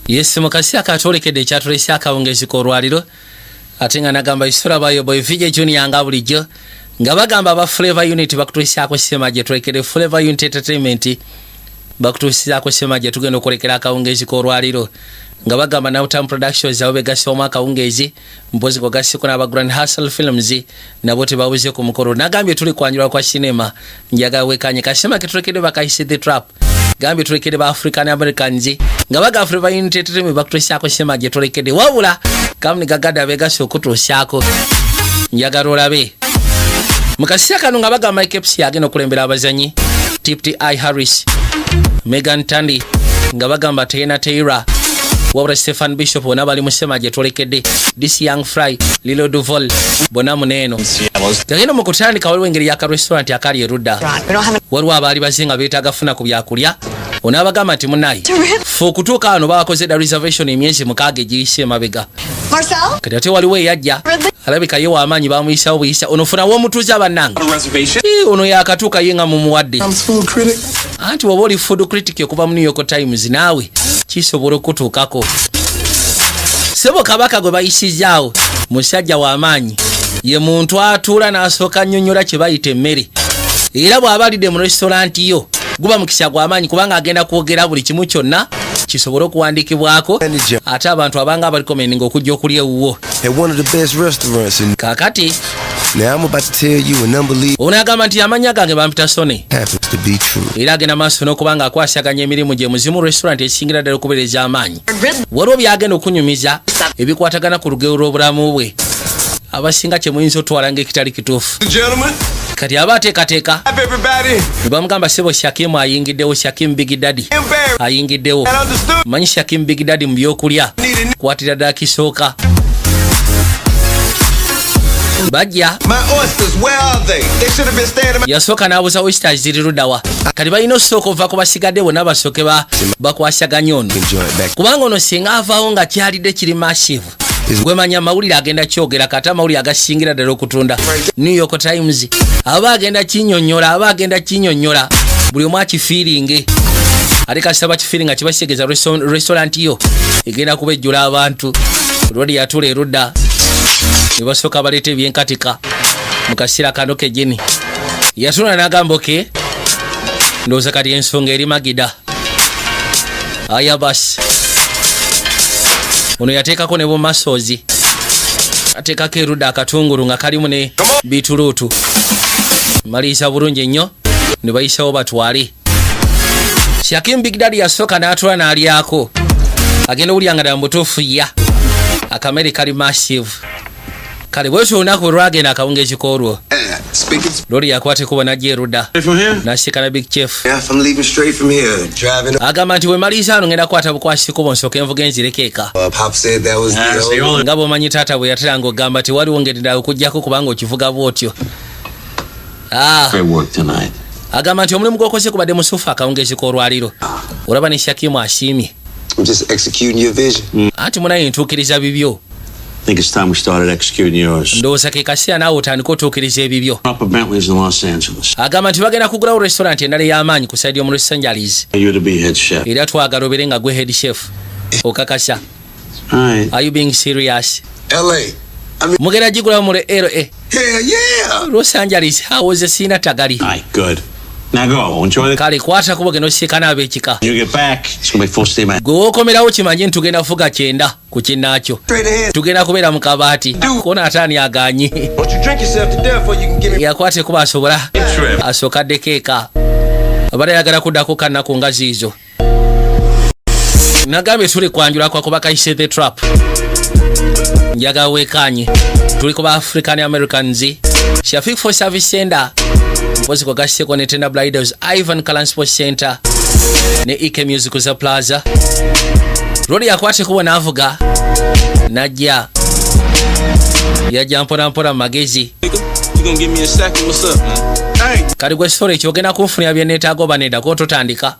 Yes, mu kaseera katwolekedde ekyatulese akawungezi k'olwaliro, ate nga nagamba isolabayo boy VJ Junior nga bulijjo nga bagamba aba Flavor Unit bakutuusizaako sema gye twolekere. Flavor Unit Entertainment bakutuusizaako sema gye tugenda okwolekera akawungezi k'olwaliro, nga bagamba Nautam Productions abo begassiwamu akawungeezi mpozi kogasseko n'aba Grand Hustle Films nabo tebabuze ku mukolo. Nagambye tuli kwanjula kwa sinema, njagala wekanye kasema ketulekedde bakayise The Trap. Gambye tulekedde ba African Americans nga baga Flavor Unit Entertainment bakutuusizaako sinema gye tulekedde, wabula kamuni gagadde abegasse okutuusyako. Njagala olabe mu kaseera kano nga bagamba Mike Epps agenda okulembera abazanyi, Tippy I Harris, Megan Tandy, nga bagamba Teyana Taylor, wabula Stephen Bishop, bonna bali mu sema gye twolekedde. This Young Fry, Lilo Duvall, bonna muneeno gagenda mu kutandika. Waliwo engeri yaka restaurant akali erudda, waliwo abaali baze nga beetaaga funa ku byakulya. Onaabagamba nti munayi fe okutuuka wano babakoze dda reservation emyezi 6 egiyise emabega. Marcel? Kati ate waliwo eyajja alabika ye w'amaanyi, bamuyisawo buyisa. Ono funa w'omutuuze abannange. Reservation? Ii, ono yakatuuka ye nga mumuwadde. Food critic. Anti woba oli food critic okuva mu New York Times, naawe kisobola okutuukako. Sebo kabaka gwe bayisizaawo musajja w'amaanyi, ye muntu atuula n'asooka nnyonnyola kye bayita emmere, era bw'aba alidde mu restaurant yo guba mukisa gw'amaanyi kubanga agenda kwogera buli kimu kyonna kisobole okuwandiikibwako, ate abantu abanga abarecommendinga okujja okulya ewuwo. At one of the best restaurants in. Kaakati Now I'm about to tell you an unbelievable ono agamba nti amannya gange bampita Sony. happens to be true. Era agenda maaso n'okuba nga akwasaganya emirimu gye muzimu restaurant esingira ddala okubeereza amaanyi. Waliwo byagenda okunyumiza ebikwatagana ku lugero lw'obulamu bwe, abasinga kye muyinza otwala ngaekitali kituufu. Gentlemen, Kati aba ateekateeka everybody. ne bamugamba, sebo Shakimu ayingiddewo, Shakimu Big Daddy Barry. ayingiddewo. And understood. Manyi Shakimu Big Daddy mu byokulya kwatira ddala kisooka bajja. My oysters, where are they? They should have been standing. Yasooka n'abuuza oysters ziri luddawa. Kati balina osooka ova ku basigadde bonna basooke bakwasaganye ono, Enjoy it back. kubanga ono singa avaawo nga kyalidde kiri massive, gwemanya amawulire agenda kyogera. Kati amawulire agasingira ddala okutunda, New York Times aba agenda kinyonyola, aba agenda kinyonyola buli omu akifiiringe. Ate kasita bakifiiringa kiba kitegeeza restaurant yo egenda kuba ejjula abantu. Lwali yatula erudda ne basooka baleeta ebyenkatika. Mu kaseera kano kejini yatula n'agamba, okay, ndowooza kati ensonga eri magida. Aya basi, ono yateekako ne bumasoozi, ateekako erudda akatungulu nga kalimu ne bituluutu. Maliriza bulungi ennyo ne bayisawo batwale. Shakim Big Daddy yasooka n'atula n'alyako, agenda owulya nga ddala mubutuufu ya akamere kali massive. Kale bwetyo olunaku bwe lwagenda akawungeezi k'olwo, Speaking. loli yakwata ekubo najja erudda From here? nasika big chef. Yeah, I'm leaving straight from here. Driving. Agamba nti bwe maliriza ano ngenda kukwata bukwasi kubo nsooke nvuga enzireko eka. Pop said that was That's the the old. only. Nga bw'omanyi taata bwe yateranga okugamba, tewaliwo ngeri ddala okugjako kubanga okivuga bw'otyo. Ah, Great work tonight. agamba nti omulimu gw'okoze kubadde musufu akawungeezi k'olwaliro. Olaba ne Shakimu asiimye. I'm just executing your vision. Anti munaye ntuukiriza bibyo. I think it's time we started executing yours. Ndowooza ke kaseera naawe otandika otuukiriza ebibyo. Up at Bentley's in Los Angeles. Agamba nti bagenda kugulawo restaurant endala ey'amaanyi ku side y'omu Los Angeles. You to be head chef. Era twagala obeere nga gwe head chef. Okakasa? All right. Are you being serious? LA. I mean, Mugenda gigulawo mu LA? Hell yeah. Los Angeles awoze siina tagali. All right, good. Now go. Enjoy the. Kale kwata kubo genda osiikana ab'ekika. When you get back, it's gonna be full steam ahead. Gwe wookomerawo kimanye nti tugenda kufuga 90 ku kinnaakyo. Straight ahead. Tugenda kubeera mu kabaati kona ataani aganye. Don't you drink yourself to death or you can give me. Yakwata ekuba asobola Trip. asooka addeko eka, abadde ayagala kuddako kannaku nga ziizo. Nagambye tuli kwanjula kwakuba kayise The Trap. Njagala weekanye tuli kuba African Americans, Shafik for Service Center mpozi kwagaseko ne Tender Bridals, Ivan Calansport Center ne Ek Music za Plaza. Loli yakwata ekubo n'avuga najja, yajja mpolampola mu magezi. You gonna give me a second? What's up, man? Hey, Kati gwe sitole kyogenda kunfunira bye neetaaga oba nedda ko totandika.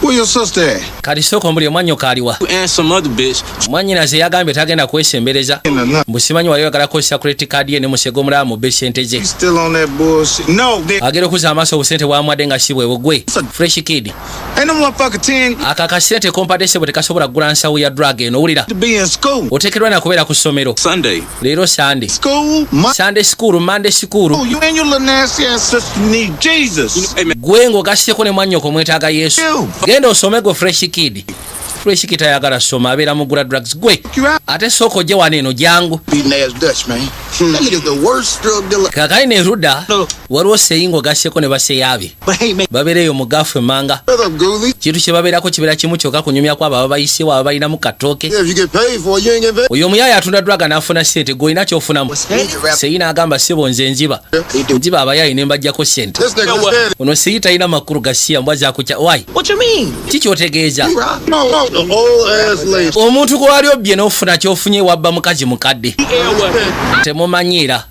Where your sister at? Kati sooka omuli omwannyoko aliwa? And some other bitch. Mwannyinaze yagambye tagenda kwesembereza. In the nut. Mbusimanyi wali oyagala kukozesa credit card ye ne musego omulala mubbe sente ze. You still on that bullshit? No, there Agera okuzza amaaso, obusente bwamwadde nga si bwe bugwe. Fresh Kid. Ain't no motherfucking 10 Aka akasente kompadde, sebo, tekasobola kugula nsawo ya drug eno, owulira? to be in school. Oteekeddwa nakubeera ku ssomero. Sunday. Leero Sande. School, Sunday school, Monday school. You and your little nasty ass sister need Jesus. Hey man, Gwe ng'ogasseko ne mwannyoko mwetaaga Yesu. Genda osome gwe Fresh Kid. Fresh Kid ayagala soma, abeera mugula drugs gwe. You out. Ate sooka ojje wano eno, jangu. Beating ass Dutch, man. That nigga's the worst drug dealer. Kakali ne ruda waliwo seyi ng'ogasseko ne baseyaabe But hey, man, babeera eyo mu gaafu emmanga. What up, Gooley? Kintu kye babeerako kibeera kimu kyokka, kunyumyako abo ababayiseewo, aba balinamu katooke. Yeah, if you get paid for it, you ain't getting paid. Oyo omuyaaya atunda drug n'afuna ssente, gw'olina kyofunamu? Seyi n'agamba, "Ssebo, nze nziba nziba abayaayi ne mbajjako ssente." This nigga steady. Ono seyi talina makulu gasiya mbwa zakukya wayi. What you mean? Ki kyotegeeza? No, no, the old ass lady. Omuntu gwe wali obbye n'ofuna kyofunye, wabba mukazi mukadde, temumanyiira.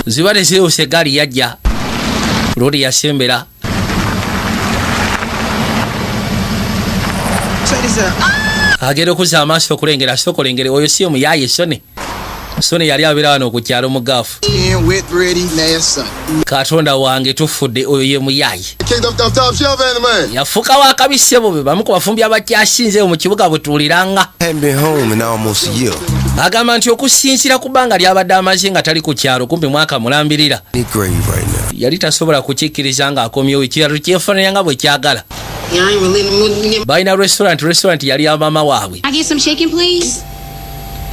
Ziba teziriwusa, eggaali yajja, looli yasembera. Check this out. Agenda okuzza amaaso okulengera, sooka olengere, oyo si omuyaaye Sone? Sone yali abeera wano ku kyalo mu gaafu. In with ready last Sunday. Katonda wange, tufudde! Oyo ye muyaaye. Kicked off the top shelf, ain't it, man? Yafuuka wakabi, ssebo, be bamu ku bafumbi abakyasinze mu kibuga bwe tuwuliranga. Hadn't been home in almost a year. Agamba nti okusinziira ku bbanga lyabadde amaze nga tali ku kyalo, kumpi mwaka mulambirira, In grave right now. yali tasobola kukikkiriza ng'akomyewo ekiralo kyefaananya nga bwe kyagala. Yeah, I ain't really. Balina restaurant, restaurant yali ya maama waabwe. I get some chicken, please?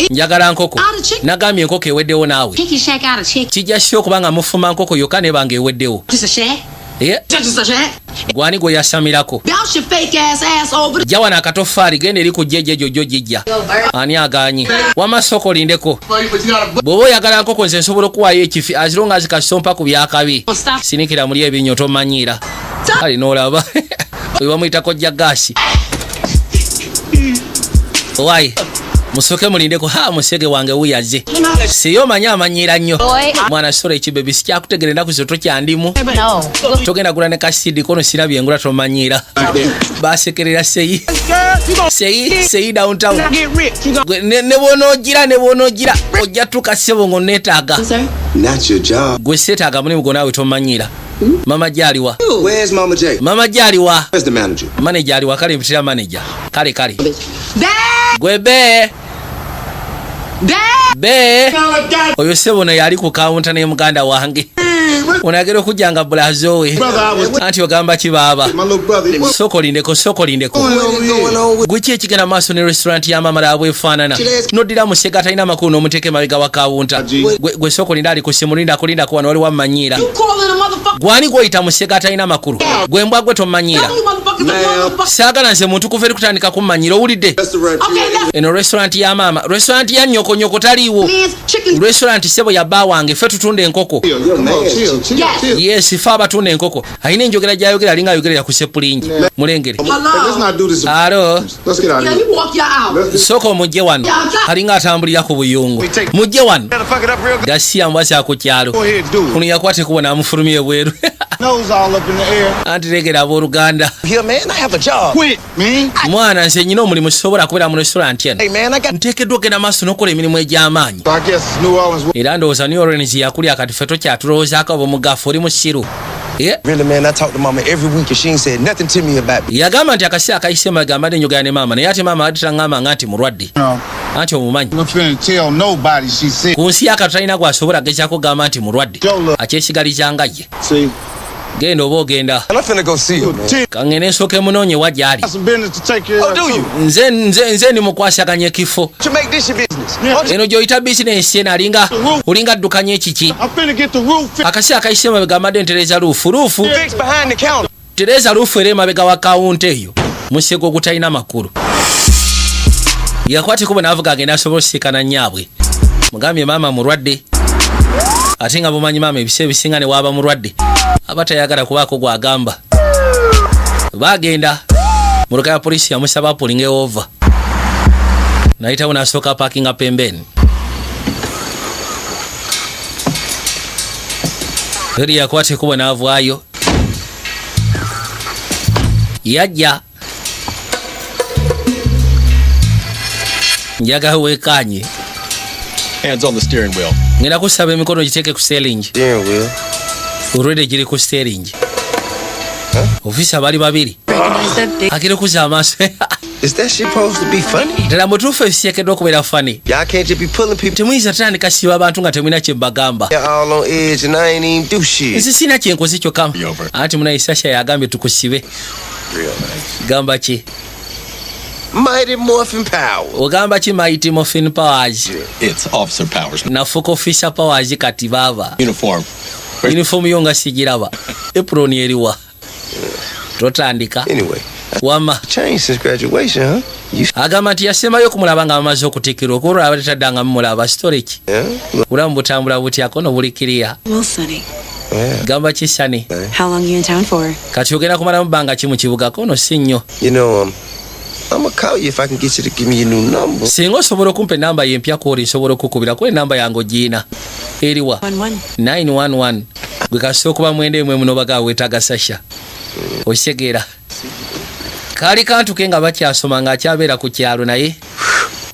Njagala nkoko. Out of chicken. Nagambye enkoko eweddewo naawe. Chicken shack out of chicken. Kijja si okuba nga mufuma nkoko yokka nebanga eweddewo. Just a shack. Eh, Just a shack. gwani gwe yasamirako? Bounce your fake ass ass over. Jja wano akatofaali, genda eri ku jjejja egyo gyo gijja. Ani aganye? Wamma sooka olindeko. Bw'oba oyagala nkoko, nze nsobola okuwaayo ekifi aziro nga zikasompa ku byakabi. Stop. Sinikira muli ebinnyo, tomanyiira. Kale n'olaba oyo bamuyitako jja gaasi. Wayi, musooke mulindeko. Ha, musege wange wuyaze siyo omanyi amanyiira nnyo. Mwana sola ekibebi sikyakutegera, ennaku zo tokyandimu. No. Togenda gula ne kasidi kono sirabye engula, tomanyiira. Basekerera seyi seyi seyi downtown. Gwe, ne bw'onoogira ne bw'onoogira ojja tuuka, ssebo, ng'oneetaaga. Sir? Not your job. Gwe seetaaga mulimu gwo naawe, tomanyiira. Mama gyaliwa? Where's Mama J? Mama gyaliwa? Where's the manager? Manager aliwa? Kale mpitira manager. Kale kale. Dad! Gwe be Dad! be oyo ssebo no yali ku kawunta ne muganda wange ono agera okujja nga bulazo we. Anti ogamba ki baaba? My little brother. Sooka olindeko, sooka olindeko. What's going on with Gwe ki ekigenda maaso ne restaurant ya mama bwefaanana? Noddira musega atalina makulu n'omuteeka emabega wa kawunta. Gwe sooka olinda, ali ku simu. Lindako, lindako, wano waliwo amanyiira. You calling a motherfucker? Gwani gwoyita musega atalina makulu? Gwe mbwa gwe, tomanyiira. You motherfuckers a motherfucker. Saagala nze muntu kuva eri kutandika kumanyira, owulidde? Restaurant? Okay, that's Eno restaurant ya maama, restaurant ya nnyoko, nyoko taliiwo. man's chicken. Restaurant, sebo, ya bba wange, ffe tutunda enkoko. Come on, chill, chill, Yes. chill. Yes, ffe abatunda enkoko. Alina enjogera gyayogera, alinga ayogerera ku sepulingi, mulengere. Hey, let's not do this. Alo. Let's get out of Yeah, here. you walk your out. Sooka omujje wano, alinga atambulira ku buyungu. Mujje wano. Gotta fuck it up real good. Gasiya mbwa ku kyalo. Go ahead, do it. Ono yakwata ekubo n'amufulumya ebweru. Nose all up in the air. Anti legera abooluganda. Here, man, I have a job. Quit, man. Mwana, nze nyina omulimu, sisobola kubeera mu restaurant eno. Hey, man, I got Nteekeddwa okgenda maaso n'okukola emirimu egy'amaanyi. So I guess New Orleans. Era ndowooza New Orleans yakulya kati ffe tokyatulowoozaako ab'omugafu, oli musiru. Eh, Really, man, I talk to mama every week and she ain't said nothing to me about it. Yagamba nti akaseera akayise mabega mbadde njogera ne maama, naye ate maama abadde taŋŋamba nga nti mulwadde. No, Anti omumanyi. I'm finna tell nobody she said. Ku nsi yaka talina gwasobola gezaako kugamba nti mulwadde, akyesigaliza nga ye. See, Genda oba ogenda. And I'm finna go see her, man. Ten Kaŋŋende nsooke munoonye wa gy'ali. got some business to take care Oh, of. do you? Nze ndi mukwasaganya ekifo. To make this your business. Eno gy'oyita bizinensi eno alinga olinga addukanya ekiki? I'm finna get the roof fixed. Akaseera akayise mabega mbadde ntereza roof, roof. Fix behind the counter. Tereza roof era emabega wa kawunta eyo. Musego ogutalina makulu. Yakwata ekubo n'avuga agenda asobola osiikana nnyaabwe, mugambye maama mulwadde, ate nga bumanyi maama ebiseera ebisinga ne waaba mulwadde aba tayagala kubaako gwagamba. Bagenda muluka ya polisi, yamusaba pulling over, nayitawo n'asooka parkinga pembeni. Eri yakwata ekubo n'avaayo. Yajja, njagala weekanye. Hands on the steering wheel. Ngenda kusaba emikono giteeke ku steering. Steering wheel. Olwedde giri ku steering. Ofisa bali babiri. Recognize that big Akira okuza amaaso. Is that shit supposed to be funny? Ddala mutuufu ebisyekeddwa okubeera funny? Y'all can't just be pulling people Temuyinza tandika siba abantu nga temulina kye mbagamba. all on edge and I ain't even do shit. Nze sirina kyenkoze kyokka. Anti munaye Sasha yagambye tukusibe. Real nice. Gamba ki? Mighty Morphin Power. Ogamba ki, Mighty Morphin Powers? It's Officer Powers. Nafuuka Officer Powers kati baaba. Uniform. Uniform yo nga sigiraba. Apron eriwa? Totandika. Anyway, Wama. changed since graduation, huh? You Agamba nti yasembayo okumulaba nga bamaze okutikkirwa, okulaba abadde taddanga mumulaba storage. yeah? Look, Bulamu butambula butyako no bulikiriya? Well, Sonny, yeah. Gamba ki, Sonny? how long you in town for? Kati ogenda kumalamu bbanga ki mu kibuga kono? Si nnyo. I'ma call you if I can get you to give me your new number. Singa osobola okumpa enamba yempya kwoli, nsobola okukubira kuba enamba yange ogiina eriwa? 11. 911. Gwe kasita okuba 91 munobaga weetaaga Sasha, okitegeera? Kaali kantuke nga bakyasoma ng'akyabeera ku kyalo, naye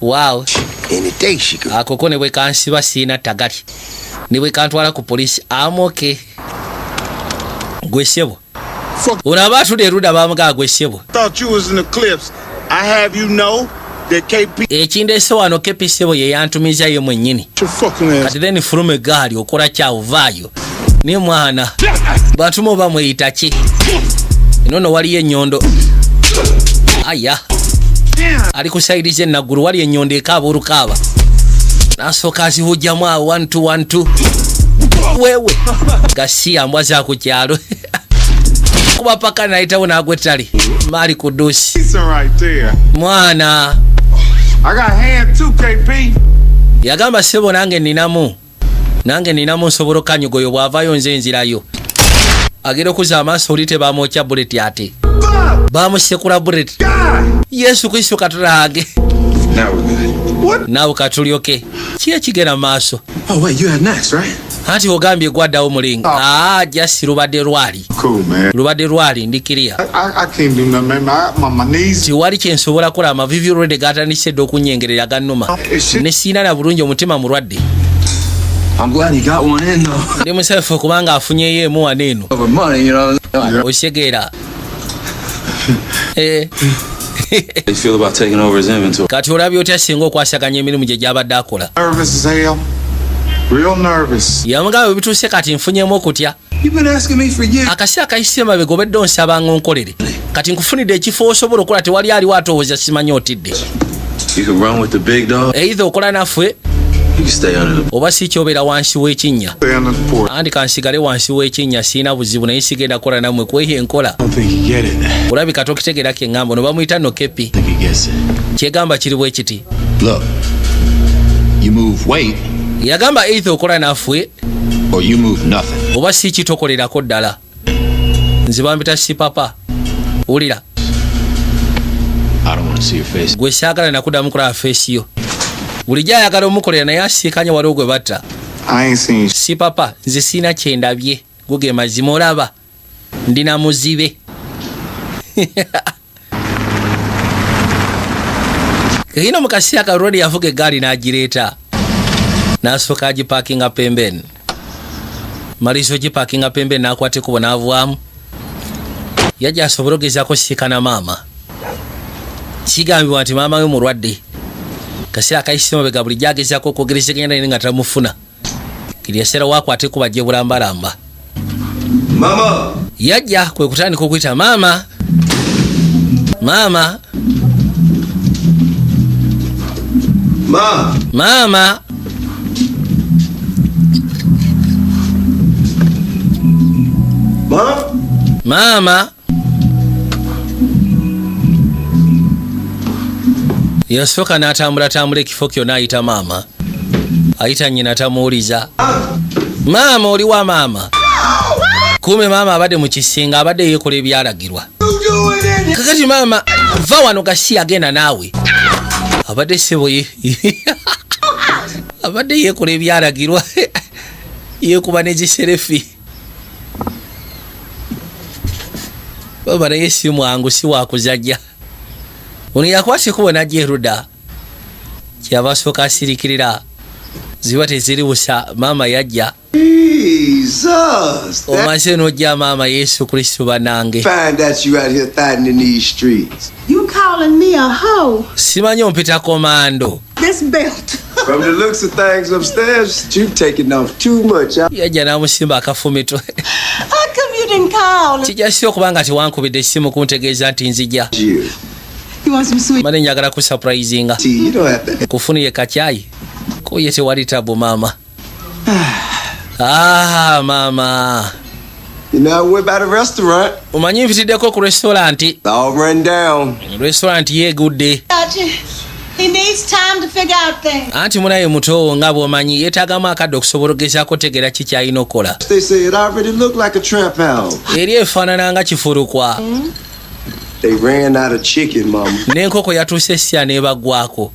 waawo. Any day she could. Akoko ne bwe kansiba siina tagali, ne bwe kantwala ku polisi amoke. Gwe ssebo, ono aba atudde erudda bamugaa, gwe ssebo. Thought you was in the clips. I have you know that KP Ekindeese wano, KP ssebo ye yantumiza ye mwennyini. your fucking ass. Kati then fuluma egaali, okola kyawo, vaayo naye mwana batume oba mweyita ki? Eno no waliyo ennyondo, aya ali ku side z'enaggulu, wali ennyondo ekaaba olukaaba, nasooka azihujjamu awo 1212 wewe gasiya mbwa za ku kyalo kuba paka nayitawo n'agwa ettale maali ku dduusi. Decent right there. Mwana. I got hand too, KP. Yagamba, ssebo, nange ninamu, nange ninamu, nsobola okanyugoyo bw'avaayo nze nzirayo. Agenda okuzza amaaso, oli tebamwokya bullet, ate bamusekula bullet. Yesu Kristo katulange. Now we're good. Naawe katulyoke ki ekigenda mu maaso? Oh wait, you had next, right? Anti ogambye gwaddawo mulinga. Aa, jasi lubadde lwali. Cool, man. Lubadde lwali, ndikiriya. I can't do nothing, man. My knees. Tiwali kyensobola kola, amavivi olwedde gatandise dde okunnyengerera, gannuma ne siina na bulungi, omutima mulwadde. I'm glad he got one in though. Ndi musanyufu kubanga afunyeyo emu wano eno. Over money. Okitegeera? Eh, How you feel about taking over his inventory? Kati olabye otya singa okwasaganya emirimu gye gyabadde akola? Nervous as hell. Real nervous. Yamugamba, bwe bituuse kati nfunyemu okutya. You've been asking me for years. Akaseera kayise mabega obedde onsabanga onkolere, kati nkufunidde ekifo osobola okukola, tewali aliwo atowooza simanyi otidde. You can run with the big dog. Either okola naffe You can stay under the. oba si kyobeera wansi w'ekinnya. Stay under the porch. Anti kansigale wansi w'ekinnya, siina buzibu, naye sigenda kukola nammwe kweyo enkola. I don't think you get it. Olabika tokitegeera keŋŋamba. No bamuyita no KP. I think he gets it. Kyegamba kiri bwe kiti. Look, you move weight Yagamba, either okola naffe or you move nothing. oba si kitokolerako ddala. Nze bampita si papa, wulira. I don't want to see your face. Gwe saagala nakuddamu kulaba face yo. Bulijjo ayagala omukolera naye asiikanye, waliwo gwe batta. I ain't seen Si papa, nze siina kyendabye, guge mazima, olaba ndina muzibe. Kino mu kaseera ka rodi yavuga eggaali n'agireeta, n'asooka agipaakinga pembeni, malizo gipaakinga pembeni, n'akwata ekkubo n'avaamu, yajja asobole ogezaako siikana maama. Kigambibwa nti maama we mulwadde. Kaseera akayise mabega bulijjo agezaako okwogerezeganya naye nga tamufuna. Kiri yaseera wakwata ekkubo ajje bulambalamba. Mama. Yajja kwe kutandika okuyita maama, maama. Ma. Maama. Ma. Maama. Yasooka n'atambulatambula ekifo kyonna, ayita maama, ayita nnyina, tamuwuliza. Maama, oli wa maama? Kume maama abadde mu kisinga, abadde yeekola ebyalagirwa. Kakati maama, va wano gasi, agenda naawe. Abadde sebo ye abadde yeekola ebyalagirwa, yeekuba n'egiserefi. Baba naye si mwangu, si wakuzajja. Ono yakwata ekubo najja erudda, kyava asooka asirikirira, ziba teziri busa. Maama yajja. Jesus. That Omaze n'ojja maama. Yesu Kristo, bannange. find out you out here fighting in these streets. You calling me a hoe? Simanyi ompita komando. This belt. From the looks of things upstairs, you taking off too much. Yajja n'amusimba akafumito. How come you didn't call? Kijja si okuba nga tewankubidde essimu kuntegeeza nti nzija. You. You want some sweet Mane njagala kusurprisinga. Tea, you don't have to. Kufuniye kacyayi kuye, tewali tabu maama. Ah, maama. I went by the restaurant. Omanyi mpitiddeko ku restaurant. It's all run down. Restaurant yeegudde. He needs time to figure out things. Anti munaye muto nga bw'omanyi yeetaagamu akadde okusobola okugezaako otegeera ki kyalina okukola. They say it already looked like a trap house. Eri efaanana nga kifulukwa. They ran out of chicken, mama. N'enkoko yatuuse essya n'ebaggwako,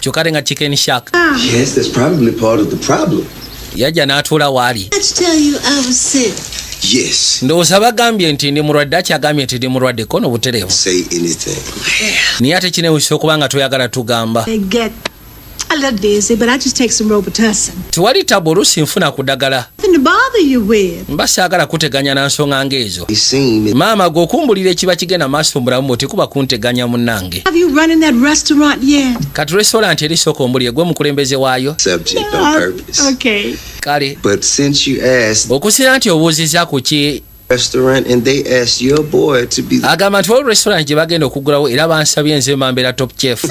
kyokka ate nga chicken shack. Yes, that's probably part of the problem. Yajja n'atuula waali. Let's tell you I was sick. Yes. Ndowooza bagambye nti ndi mulwadde, akyagambye nti ndi mulwadde kono butereevu. Say anything. Naye ate kinewusa okuba nga toyagala tugamba. They get a little dizzy, but I just take some Robitussin. Tewali tabu, oluusi nfuna ku ddagala. Nothing to bother you with. Mba saagala kuteganya na nsonga ng'ezo. They seem Maama gwe okumbulira ekiba kigenda maaso mu bulamu bwo tekuba kunteganya munnange. Have you run in that restaurant yet? Kati restaurant erisooka ombulire, gwe mukulembeze waayo? Subject on purpose. Okay. Kale. But since you asked Okusinira nti obuuzizza ku ki restaurant and they asked your boy to be the Agamba nti waliwo restaurant gye bagenda okuggulawo era bansabye nze mba top chef.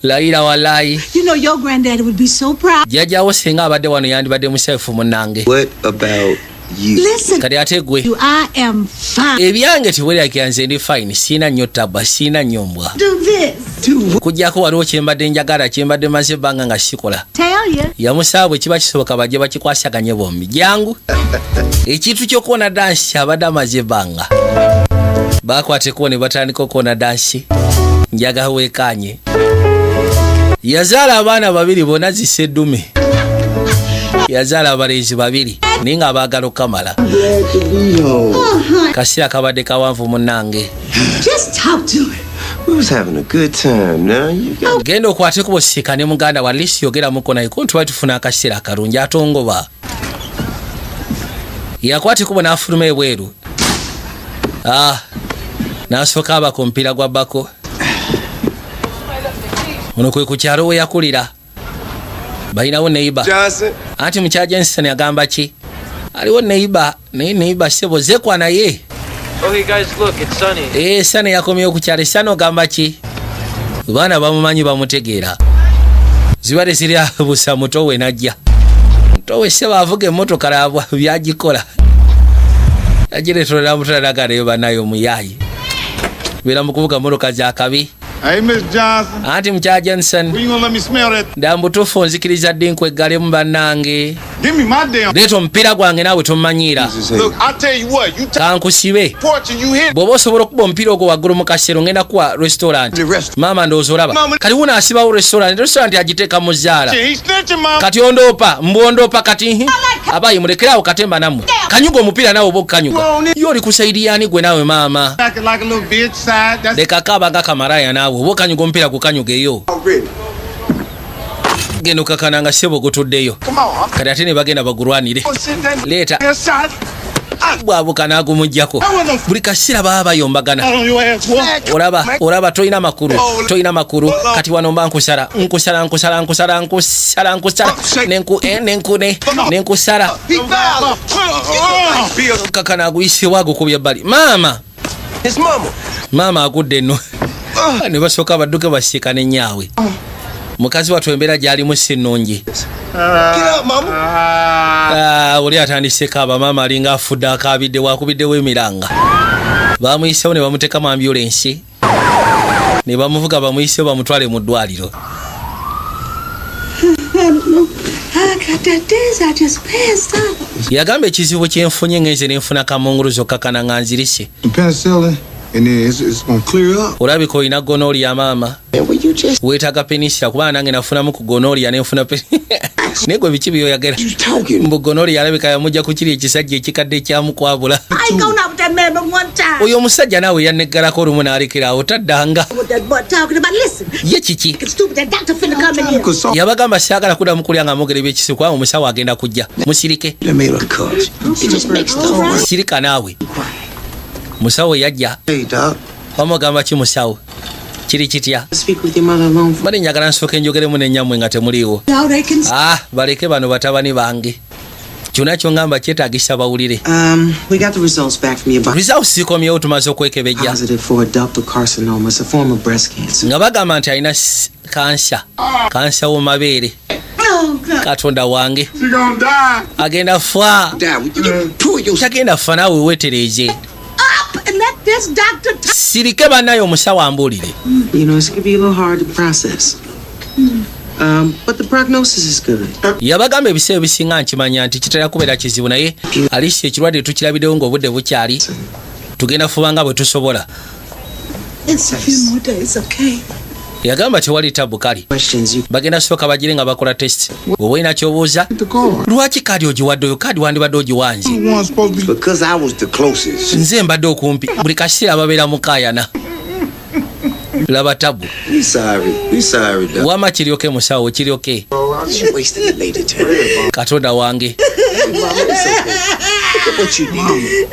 Layira walayi. You know your granddaddy would be so proud. Jjajjawo singa abadde wano yandibadde museefu munnange. What about you? Listen, Kati ate gwe? you, I am fine. Ebyange tiweryagira, nze ndi fine, siina nnyo taba, siina nnyo mbwa. Do this. Kujjako waliwo kyembadde njagala, kyembadde maze ebbanga nga sikola. Tell you. Yamusaba bwe kiba kisoboka bajje bakikwasaganye bombi. Jangu, ekintu ky'okwona dansi abadde amaze ebbanga. Bakwata ekkubo ne batandika okwona dansi. Njaga weekanye, yazaala abaana babiri bonna ziseddume, yazaala abalenzi babiri naye nga abaagala okukamala. Glad to be home. Kaseera kabadde kawanvu munnange. Just talk to her. We was having a good time. Now you got Genda okwate kubo siika ne muganda wa lisi, yogeramuko naye ko ntwali tufuna akaseera akalungi. Atongoba yakwata ekubo n'afuluma ebweru. Ah, n'asooka aba ku mupiira gwa bako. Ono kwe ku kyalo we yakulira, balinawo neighbour. Johnson. Anti mukyala Johnson agamba ki, aliwo neighbour, naye neighbour sebo zekwa naye. Okay, guys, look, it's Sunny. Ee, Sunny yakomyewo ku kyalo. Sunny ogamba ki, baana bamumanyi, bamutegeera. Ziba teziri busa muto we najja. Muto we sebo avuga emmotoka labwa byagikola, yagiretolera mutulalaga nayo banayo omuyaayi beera mu kuvuga mmotoka zakabi. Hey, Miss Johnson. Anti mukyala Johnson. When you gonna let me smell that? Dda mbutuufu nzikiriza ddi nkweggalemu bannange? Give me my damn. Leeta omupiira gwange naawe, tomanyiira. Look, I tell you what, you take Kankusibe. porch and you hit. Bw'oba osobola okuba omupiira ogwo waggulu mu kasero, ngenda kuwa restaurant. Maama ndowooza olaba kati wuno asibawo restaurant, restaurant agiteeka mu zaala. He snitching, mama. Kati ondoopa mbwondoopa kati hi abayi mulekerawo katemba nammwe. Kanyuga omupiira naawe oba okukanyuga yo oli kusaidiyani gwe naawe maama. Acting like a little bitch side. That's Leka kaaba nga kamaraya naawe, oba okanyuga omupiira gukanyugeyo. Already. Genda okakana nga ssebo gutuddeyo. Come on. Kati ate ne bagenda bagulwanire. I'm sitting there. Leeta. Shot. Bwabuka n'agumugjako. Buli kaseera baba bayombagana. On your ass, boy. Olaba, olaba tolina makulu, tolina makulu. Kati wano mba nkusala, nkusala, nkusala, nkusala, nkusala, nkusala, nenku nenkune nenkusala. He fouled. Kakana aguyisibwa, agukubya ebbali maama. His mama. Maama agudde nno, ne basooka badduke basiika n'ennyaabwe. Mukazi wattu embeera gy'alimu si nnungi. Get up, mama. Ah, oli atandiseko abamaama alinga afudde, akaabidde wakubiddewo emiranga. Bamuyisewo ne bamuteeka mu ambulensi ne bamuvuga, bamuyisewo bamutwale mu ddwaliro. I got that dizzy. I just passed out. Yagamba ekizibu kyenfunye ngenze nenfuna kamunguluzo kakana nga nzirise. Penicillin. And then it's gonna clear up. Olabika olina gonorrhea, maama. Man, will you just Weetaaga penicillin, kubanga nange nafunamu ku gonorrhea nenfuna naye gwe biki byoyagera? You talking? Mbu gonorrhea alabika yamujja ku kiri ekisajja ekikadde ekyamukwabula. I ain't gone out with that man but one time. Oyo omusajja naawe yanneggalako olumu n'alekera awo, taddanga. What that boy talking about? Listen, Ye kiki? it's stupid. That doctor finna come in here. Cause so Yabagamba saagala kuddamu kulya nga mwogera ebyekisiru, kubanga omusawo agenda kujja, musirike. They made a cuss. It just makes the whole Sirika naawe. Musawo yajja. Hey, doc. Wamugamba ki musawo? Kiri kitya? Speak with your mother alone. Bale, njagala nsooka enjogeremu nenyammwe nga temuliiwo. Now they can. Ah, baleke bano batabani bange, kyonna kyoŋŋamba kyetaagisa bawulire. We got the results back from your body. Results zikomyewo, tumaze okwekebejja. Positive for ductal carcinoma. It's a form of breast cancer. Nga bagamba nti alina kansa, kansa w'omumabeere. Oh, God. Katonda wange. She gonna die. Agenda fa. Die. Would you pull your Tagenda fa naawe, weetereeze. Up and let this doctor talk. Sirike bannaye, omusawo ambuulire. It's gonna be a little hard to process. But the prognosis is good. Yabagamba ebiseera ebisinga nkimanya nti kitera kubeera kizibu, naye alisi ekirwadde tukirabiddewo ng'obudde bukyali, tugenda fuba nga bwe tusobola. It's a few more days, okay? Yagamba tewali tabu, kali. Questions you Bagenda sooka bagire nga bakola test. Bw'oba olina kyobuuza. The card. Lwaki kaadi ogiwadde oyo? Kaadi wandibadde ogiwanje. The one supposed to be. Because I was the closest. Nze mbadde okumpi buli kaseera, babeera mukaayana. Laba tabu. We sorry. We sorry, doc. Wama kiryoke musawo, kiryoke. You wasted the lady time. Katonda wange. Mama, it's okay. Look at what you did.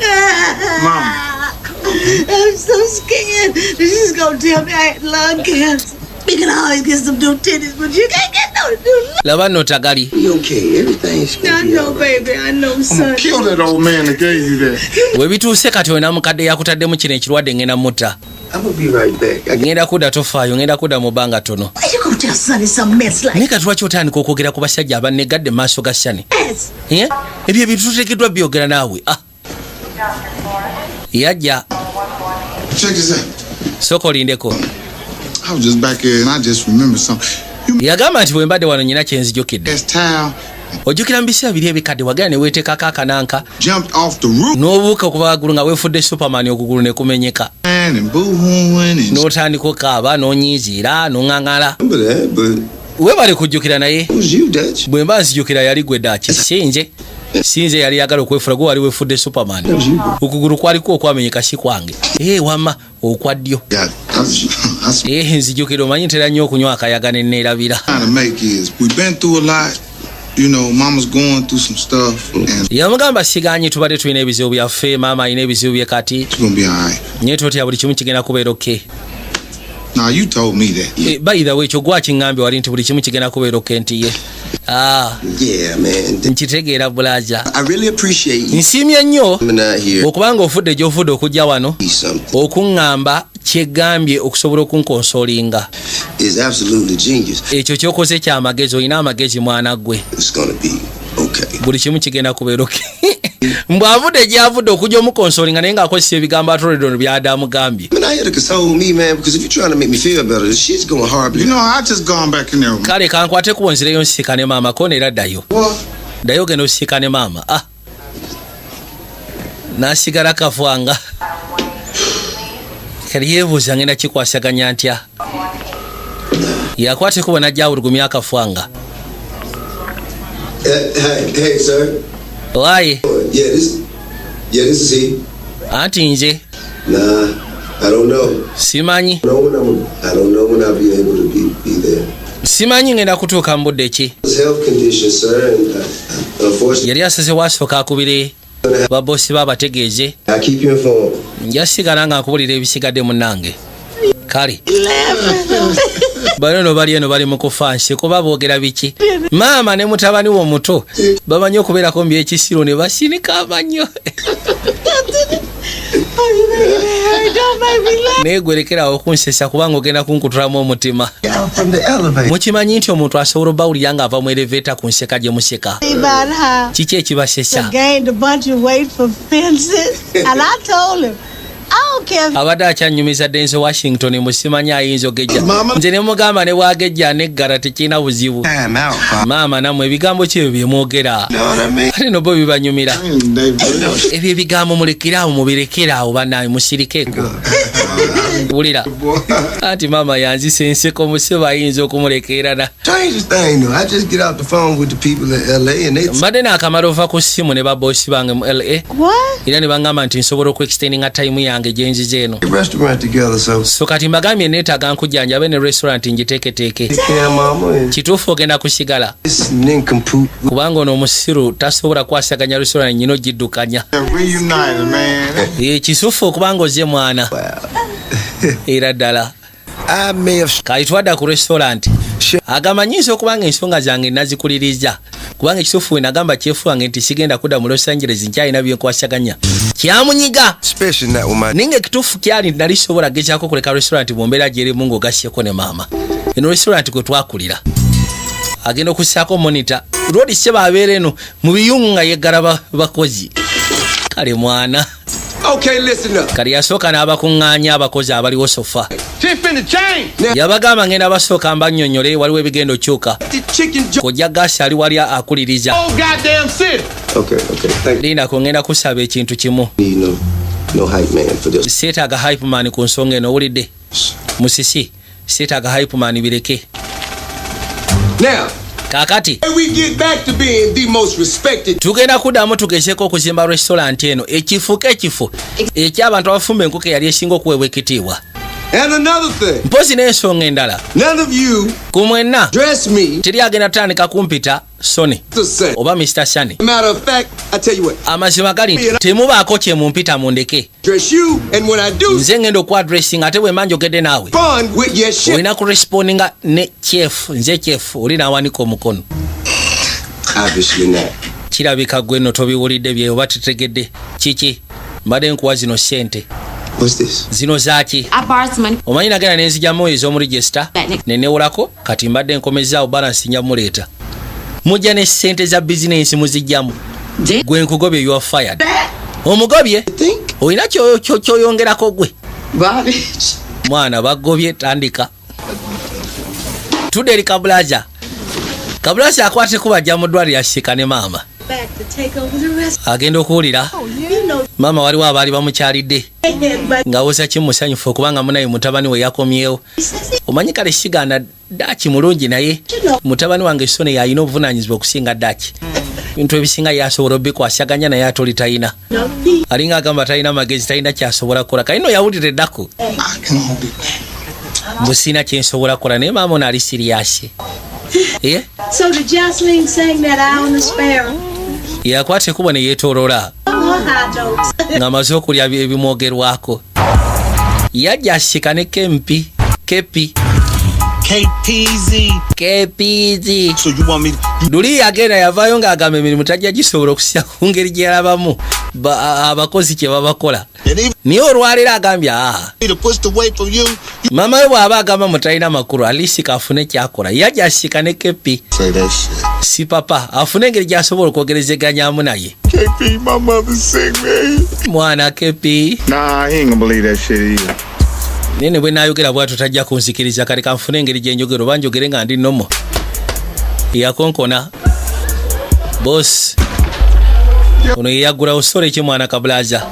Mama. I'm so scared. She's gonna tell me I had lung cancer. We can always get some new titties, but you can't get no new lungs. Laba nno tagali. Be okay. Everything's gonna I be know, all right. baby. I know, I'm son. gonna kill that old man that gave you that. We bituuse kati olina mukadde yakutaddemu kino ekirwadde, ngenda mutta. I'm gonna be right back. I Ngenda kudda, tofaayo, ngenda kudda mu bbanga tono. Why you gonna tell Sonny some mess like Naye kati lwaki otandika okwogera ku basajja abannegadde mu maaso ga Sonny? this? Eh? Ebyo ebintu tuteekeddwa byogera naawe. Ah. Yajja. Check this out. Sooka olindeko. I was just back here and I just remembered something. You Yagamba nti bwe mbadde wano nyina kyenzijukidde. ass towel Ojjukira mu biseera biri ebikadde wagenda ne weeteekako akananka jumped off the roof n'obuuka okuva waggulu nga weefudde Superman, okugulu ne kumenyeka and boo-hooing and n'otandika okaaba n'onyiiziira n'oŋŋaŋala. Remember that, but Weebale kujjukira, naye it was you, Dutch. bwe mba nzijukira yali gwe ddaaki, sinze, sinze yali yagala okwefula, gwe wali weefudde Superman, okugulu kwaliko okwamenyeka, si kwange. Ee, wamma okwa ddyo. got. That's Ee, nzijukira. Omanyi ntera nnyo okunywa akayaga ne neerabira. trying to make is we've been through a lot. Mama's going through some stuff, and Yamugamba siganye, tubadde tulina ebizibu byaffe, maama alina ebizibu bye kati. it's gonna be all right. Naye totya, buli kimu kigenda kubeera okay. Now you told me that. By the way, ekyo gwakiŋŋambye wali nti buli kimu kigenda kubeera okay, nti ye. Ah, Yeah, man. nkitegeera bulaja. I really appreciate you Nsiimye nnyo coming out here. okubanga ofudde gy'ofudde okujja wano Something okuŋŋamba kyeggambye okusobola okunconsolinga. Is absolutely genius. Ekyo kyokoze kyamagezi, olina amagezi mwana ggwe. It's gonna be okay. Buli kimu kigenda kubeera okay. Mbw'avudde gy'avudde okujja omuconsolinga, naye ng'akozesa ebigambo atoledono byadamugambye. I mean, I here to console me, man, because if you're trying to make me feel better, shit's going horribly. I just gone back in there. Kale kankwate kubo nzireyo nsiikane maama ko neera ddayo. What? Ddayo ogenda osiikane maama. Ah, n'asigala kafwanga kali yeebuuza ngenda kikwasaganya ntya. Yakwata ekubo n'ajja awulugumya akafwanga. Hey, hey, sir. Waaye. Yeah, this is he. Anti nze. Nah, I don't know. Simanyi. I don't know when I'll be able to be there. Simanyi ngenda kutuuka mu budde ki. His health condition, sir, and unfortunately, Yali asaze wasooka akubire babosi babategeeze. I'll keep you informed. Nja sigala nga nkubulira ebisigadde munnange. Kale bano no bali eno bali mu kufa nsi kuba boogera biki? Maama ne mutabani we omuto bamanyi okubeerako mu byekisiro ne basinika amannyo. Don't make me laugh. Naye gwerekerawo okunsesa kubanga ogenda kunkutulamu omutima. Out from the elevator. Mukimanyi nti omuntu asobola obbawulira ng'ava mu elevator ku nseka gye museka? About how Kiki ekibasesa? gained a bunch of weight for fences. And I told him, I don't care. Abadde akyanyumiza Denzel Washington, musimanyi ayinza ogejja. Nze ne mugamba ne bwagejja neggala tekirina buzibu. Time out, Bob. Maama, nammwe ebigambo ki ebyo byemwogera? You know what I mean? Ate nobo bibanyumira. David. Ebyo ebigambo mulekere awo, mubirekere awo bannaye, musirikeeko. Wulira anti maama yanzisa enseko, musibe ayinza okumulekerana. Strangest thing though, I just get off the phone with the people in LA and they Mbadde naakamala ova ku ssimu ne baboosi bange mu LA What? era ne baŋŋamba nti nsobola okuextendinga time yange gye nziza eno. Restaurant together, so So kati mbagambye neetaaga nkujjanjabe ne restaurant ngiteeketeeke. take care of mama and Kituufu ogenda kusigala? this nincompoop. Kubanga ono omusiru tasobola kwasaganya restaurant nyina ogiddukanya. Reunited, man. Eh, kisufu okubanga ozze mwana era ddala. I may have Kali twadda ku restaurant. Agamba nyinza okuba nga ensonga zange nazikuliriza, kubanga ekituufu we nagamba chef wange nti sigenda kudda mu Los Angeles, nkyalina byenkwasaganya, kyamunyiga. Especially not with my Naye nga ekituufu kyali nali sobola gezaako okuleka restaurant mu mbeera gyerimu ng'ogasyeko ne maama. Eno restaurant kwe twakulira. Agenda okussaako monitor lwodi se babeera eno mu biyungu nga yeggala bakozi. Kale mwana. Okay, listen up. Kali yasooka n'abakuŋŋaanya abakozi abaliwo so far. Shit finna change. Yabagamba ngenda basooka mbannyonnyole, waliwo ebigenda okyuka. The chicken Kojja Gasi ali wali akuliriza. Whole goddamn city. Okay. Thank you. Lindako, ngenda kusaba ekintu kimu. Need no hype man for this. Seetaaga hype man ku nsonga eno, owulidde musisi? Seetaaga hype man, bireke. Now, Kaakati we get back to being the most respected tugenda kuddamu tugezeko okuzimba restaurant eno ekifuuka ekifo eky'abantu abafumba enkoko eyali esinga okuweebwa ekitiibwa. And another thing, Mpozi n'ensonga endala, none of you ku mwenna dress me teri agenda tutandika kumpita Sony the same. oba Mr Sani. Matter of fact, I tell you what, Amazima gali nti temubaako kye mumpita, mundeke. Dress you, and when I do, Nze ngenda okuaddressinga, ate bwe mba njogedde naawe fun with your shit. olina kurespondinga ne chef. Nze chef oli n'awanika omukono. Obviously not. Kirabika gwe nno tobiwulidde bye oba tetegedde kiki. Mbadde nkuwa zino ssente. What's this? Zino zaaki? I borrowed some money. Omanyi nagenda nenzijjamu ez'omu register nenewolako, kati mbadde nkomezaawo balance, nja muleeta. Mujja ne ssente za bizinensi muzijjamu. Gwe nkugobye, you are fired. Omugobye, olina kyoyongerako gwe? Bobby. Mwana bagobye, tandika tudde eri kabulaza. Kabulaza akwate kubajja mu ddwaliro yasika ne maama. Back to take over the rest. Agenda okuwulira You know, maama waliwo abaali bamukyalidde but ng'awoza kimusanyufu okubanga munaye mutabani we yakomyewo. Omanyi kale sigaana Daki mulungi, naye mutabani wange Sone yalina obuvunanyizibwa okusinga Daki. Bintu ebisinga yasobola obikwasaganya, naye ate oli talina, alinga agamba talina magezi, talina kyasobola kukola. Kalino yawulira eddaku mbu siina kyensobola kukola, naye maama ono ali serious. Eh? So did Jocelyn sing that Eye on the Sparrow? Yakwata ekkubo ne yeetoolola Her high notes. ng'amaze okulya ebimwogerwako. Yajja asika ne kempi kepi. KPZ. KPZ. So you want me to Luli yagenda yavaayo ng'agamba emirimu tajja gisobola okusya ku ngeri gye yalabamu abakozi kye babakola, naye olwaleero agambye aa to push the weight from you? Maama we bw'aba agamba mutalina makulu, alisi kafune kyakola. Yajja asika ne kepi. Say that shit. Si papa afune engeri gy'asobola okwogerezeganyamu naye. KP, my mother's sick, man. Mwana kepi. Nah, he ain't gonna believe that shit either. Naye ne bwe naayogera bwatyo tajja kunzikiriza. Kale kanfune engeri gye njogera, oba njogere nga ndi nomo. Yakonkona boss ono yeyaggulawo sore ki mwana kabulaza.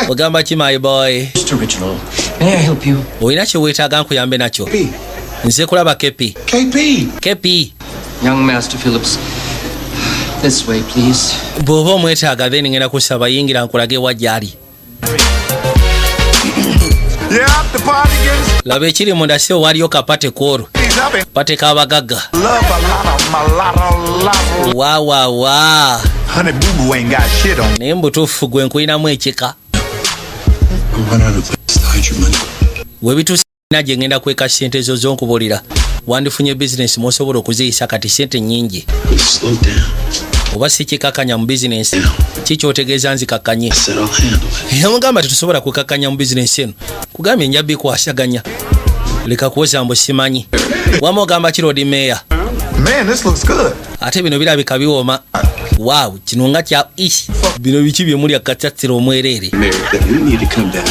Ogamba ki, my boy? Mr. Original, may I help you? Olina kye weetaaga nkuyambe nakyo? Nze kulaba kepi. KP. Kepi. Young Master Phillips. This way, please. Bw'oba omwetaaga then ngenda kusaba yingira nkulage wa gy'ali. Yeah, the party gets Laba ekiri munda, si waliyo kapate kwolwo party k'abagagga. love a lot of my lot of lot. Wa. Honey Boo Boo ain't got shit on. Naye mubutuufu gwe nkulinamu ekika. I'm running out of place to hide your money. Webituusina gye ngenda kweka ssente zo zonkubulira, wandifunye bizinesi mwosobola okuziyisa kati ssente nnyingi. Slow down. Oba si kikakanya mu bizinesi kikyotegeeza nzikakkanye? I said I'll handle it. Yamugamba tetusobola kukakkanya mu bizinesi eno, kugambye nja bikwasaganya, leka kuwoza mbu simanyi. Wama ogamba ki, Lord Mayor? Man, this looks good. Ate bino birabika biwooma. Waaw, kino nga kya ish, bino biki byemulya kacatsira omwereere? Mayor, that we need to come down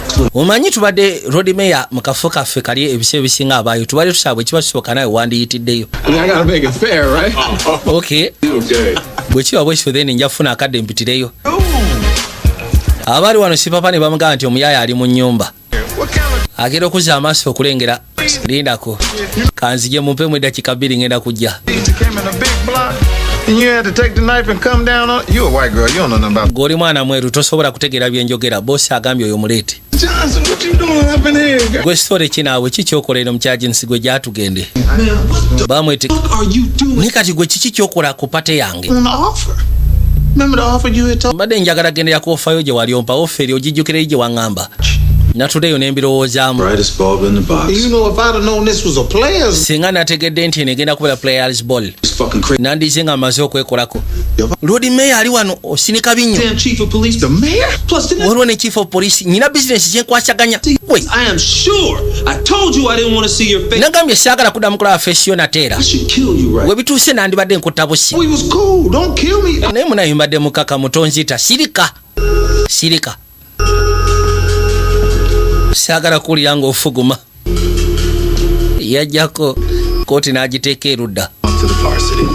to clue. Omanyi tubadde Lord Mayor mu kafo kaffe kali, ebiseera ebisinga abaayo tubadde tusaba bwe kiba kisoboka nawe wandiyitiddeyo. I mean, I gotta make it fair, right? Okay. Okay. Bwe kiba bwekityo, then nja kufuna akadde mpitireyo. Abaali wano sipapa ne bamugamba nti omuyaaya ali mu nnyumba, agenda okuzza amaaso okulengera. Lindako kanzije, mumpemu eddakiika 2, ngenda kujja. Came in a big block, and you had to take the knife and come down on. You a white girl, you don't know nothing about. Gweoli mwana mweru, tosobola kutegeera byenjogera. Bosi agambye oyo muleete. Johnson, what you doing up in here, girl? Gwe sitole kinaawe ki kyokola eno mukyajinsi gwe gyatugende bamwete? What are you doing? Naye kati gwe kiki kyokola ku party yange? On the offer. Remember the offer you had told? Mbadde njagala gendera ku offer yo gye wali ompa, offer eri ogijjukireyo gye waŋŋamba. Natuddeyo ne mbirowoozaamu. Brightest bulb in the box. You know, if I'd have known this was a player's Singa nategedde nti eno egenda kubeera players ball, It's fucking crazy. nandize nga maze okwekolako. Lord Mayor ali wano, osinika binnyo. Damn chief of police. The mayor? Plus, didn't I, Waliwo ne chief of police, nyina bizinesi gyenkwasaganya we. I am sure I told you I didn't want to see your face. Nagambye saagala kuddamu kulaba face yo nateera. I should kill you, right? We bituuse nandibadde nkutta busi. We was cool. Don't kill me. Naye munaye mbadde mukaka mutonzita. Sirika, sirika, saagala kuwulira ng'ofuguma. Yajjako kooti n'agiteeka erudda. Off to the varsity.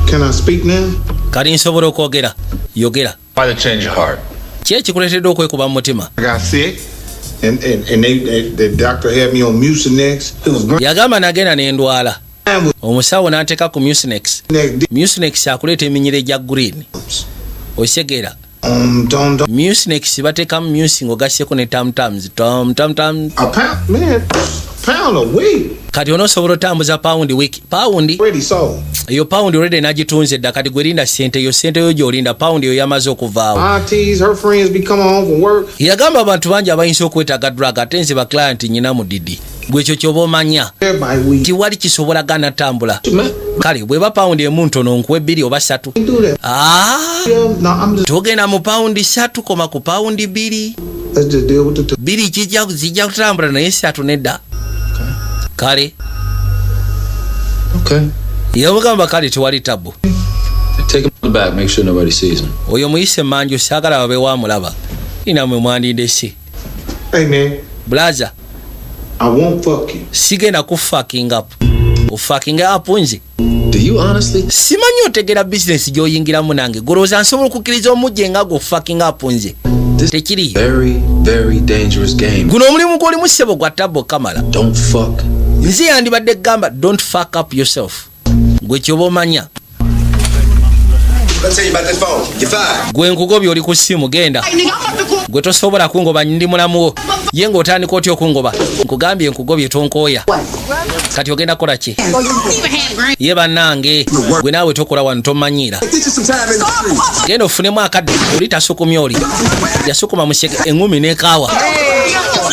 Can I speak now? Kali nsobola okwogera? Yogera. Why the change of heart? Ki ekikuleetedde okwekuba mu mutima? I got sick, and the doctor had me on Mucinex. It was grand Yagamba nagenda n'endwala, with omusawo n'anteeka ku Mucinex. neck. Mucinex akuleeta eminyiro egya green, osegera? Dum dum. Mucinex bateekamu muci ng'ogasseko ne tamtams, tom tam tam. A pound, man, pound a week. Kati onoosobola otambuza pawundi wiiki pawundi? Already sold. Eyo pawundi already nagitunze dda. Kati gwe sente eyo, sente yo gy'olinda, pawundi eyo yamaze okuvaawo. Aunties, her friends be coming home from work. Yagamba abantu bangi abayinza okwetaaga drug, ate nze ba client nyina mu didi. Gwe ekyo kyoba omanya, Everybody weak. tiwali kisobola gana tambula. Kale bweba pawundi emu ntono, nkuwa ebbiri oba ssatu. Do that. Ah, Yeah, no, I'm just. togenda mu pawundi 3, koma ku pawundi 2. Let's just deal with the two. 2 kijja zijja kutambula, naye 3 nedda. Kale. Okay. Yamugamba kale, tewali tabu. Take him to the back. Make sure nobody sees him. Oyo muyise manju, saagala babe wamulaba. Inamwe mwandindesi. Hey man, Brother. I won't fuck you. Sigenda ku fucking up, ofucking up nze. Do you honestly Simanyi otegera bizinesi gy'oyingiramu nange. Golowooza nsobola okukkiriza omujje nga gwe fucking up nze? Tekiriyo. Very, very dangerous game. Guno omulimu gw'olimu, ssebo, gwa tabo kamala. Don't fuck. Nze yandibadde gamba, don't fuck up yourself. Gwe kyoba omanya. Let's tell you about this phone. You're fired. Gwe nkugobye, oli ku ssimu, genda. Gwe tosobola kungoba, ndi mulamuwo. Ye ng'otandika otya okungoba? Nkugambye nkugobye, tonkooya. Kati ogenda kukola ki? Ye bannange, gwe naawe tokola wano, tomanyiira. Get you some time in the streets. Genda ofunemu akadde. Oli tasukumye, oli yasukuma museke eŋŋumi n'ekaawa,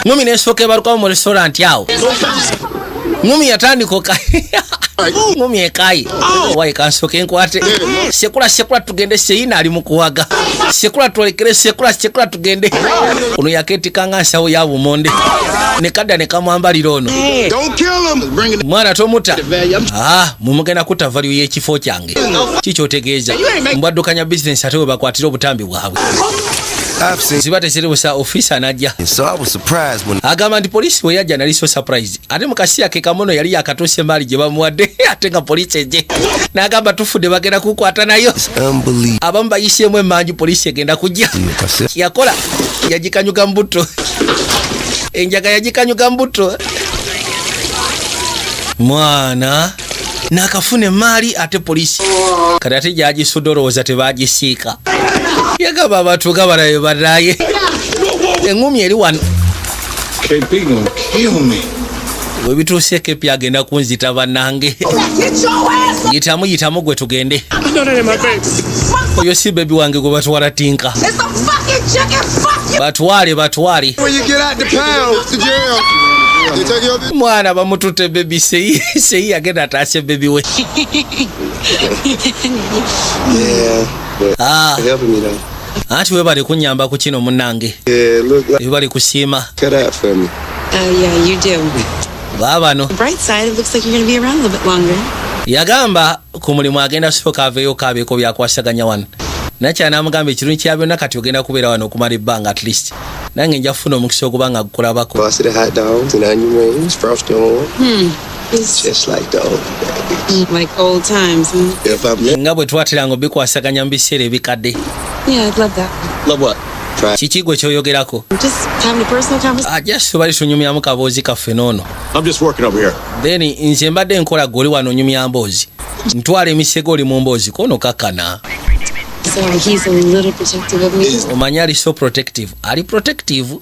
ŋŋumi n'esooka ebalukamu mu restaurant awo. Ŋŋumi yatandika oka ŋŋumi ekayi wayi. Kansooke enkwate sekula, sekula tugende. Seyina ali mu kuwaga sekula, twolekere sekula, sekula tugende. Ono yakeetikanga nsawo ya bumonde ne kadda ne kamwambalira ono. Don't kill him. Bring it. Mwana tomuta. Ah, mumugenda kutta value y'ekifo kyange. Kikyotegeeza mbwaddukanya bizinesi, ate we bakwatira obutambi bwabwe. I've seen. Ziba teziri busa. Ofiisa najja. So I was surprised when Agamba nti poliisi bwe yajja nali so surprise, ate mu kaseera ke kamono yali yakatuusa emaali gye bamuwadde, ate nga poliisi ejje n'agamba tufudde, bagenda kukwata nayo. Unbelievable. Abamu bayiseemu emanju, poliisi egenda kujja. Yakola yagikanyuga mbuto, enjaga yagikanyuga mbuto. Mwana nakafuna emaali, ate poliisi kati ate gyagisudde, olowooza tebagisiika. Yagamba abantu nga balabe banaye, eŋŋumi eri wano. KP gonna kill me. Webituuse kepi agenda kunzita bannange. Yitamu, yitamu gwe tugende. Oyo si baby wange gwe batwala tinka. Batwale, batwale. When you get out the pound to jail, they take you up. Mwana bamututte baby seyi, seyi agenda ataase baby we. Yeah, but Ah. helping me though. Anti webale kunyamba ku kino munnange. Yeah, look like Webale kusiima. cut out for me. Oh, yeah, you do. Baabano. Bright side, it looks like you're going to be around a little bit longer. Yagamba ku mulimu agenda sooka aveeyo kaabeeko byakwasaganya wano. Nakya namugamba ekirungi kya byonna, kati ogenda kubeera wano okumala ebbanga at least. Nange nja kufuna omukisa okuba nga gukulabako. Busted hot dogs and onion rings, frosted on. It's Just like the old days. like old times, huh? If I'm Nga bwe twateranga obikwasaganya mu biseera ebikadde. Yeah, I'd love that. Love what? Try. Kiki gwe kyoyogerako? Just having a personal conversation. Ajja bali tunyumyamu kaboozi kaffe n'ono. I'm just working over here. Then nze mbadde nkola, gwe oli wano onyumya mboozi, ntwala emisego, oli mu mboozi kono kakkana. Sorry, he's a little protective of me. Omanyi ali so protective, ali protective,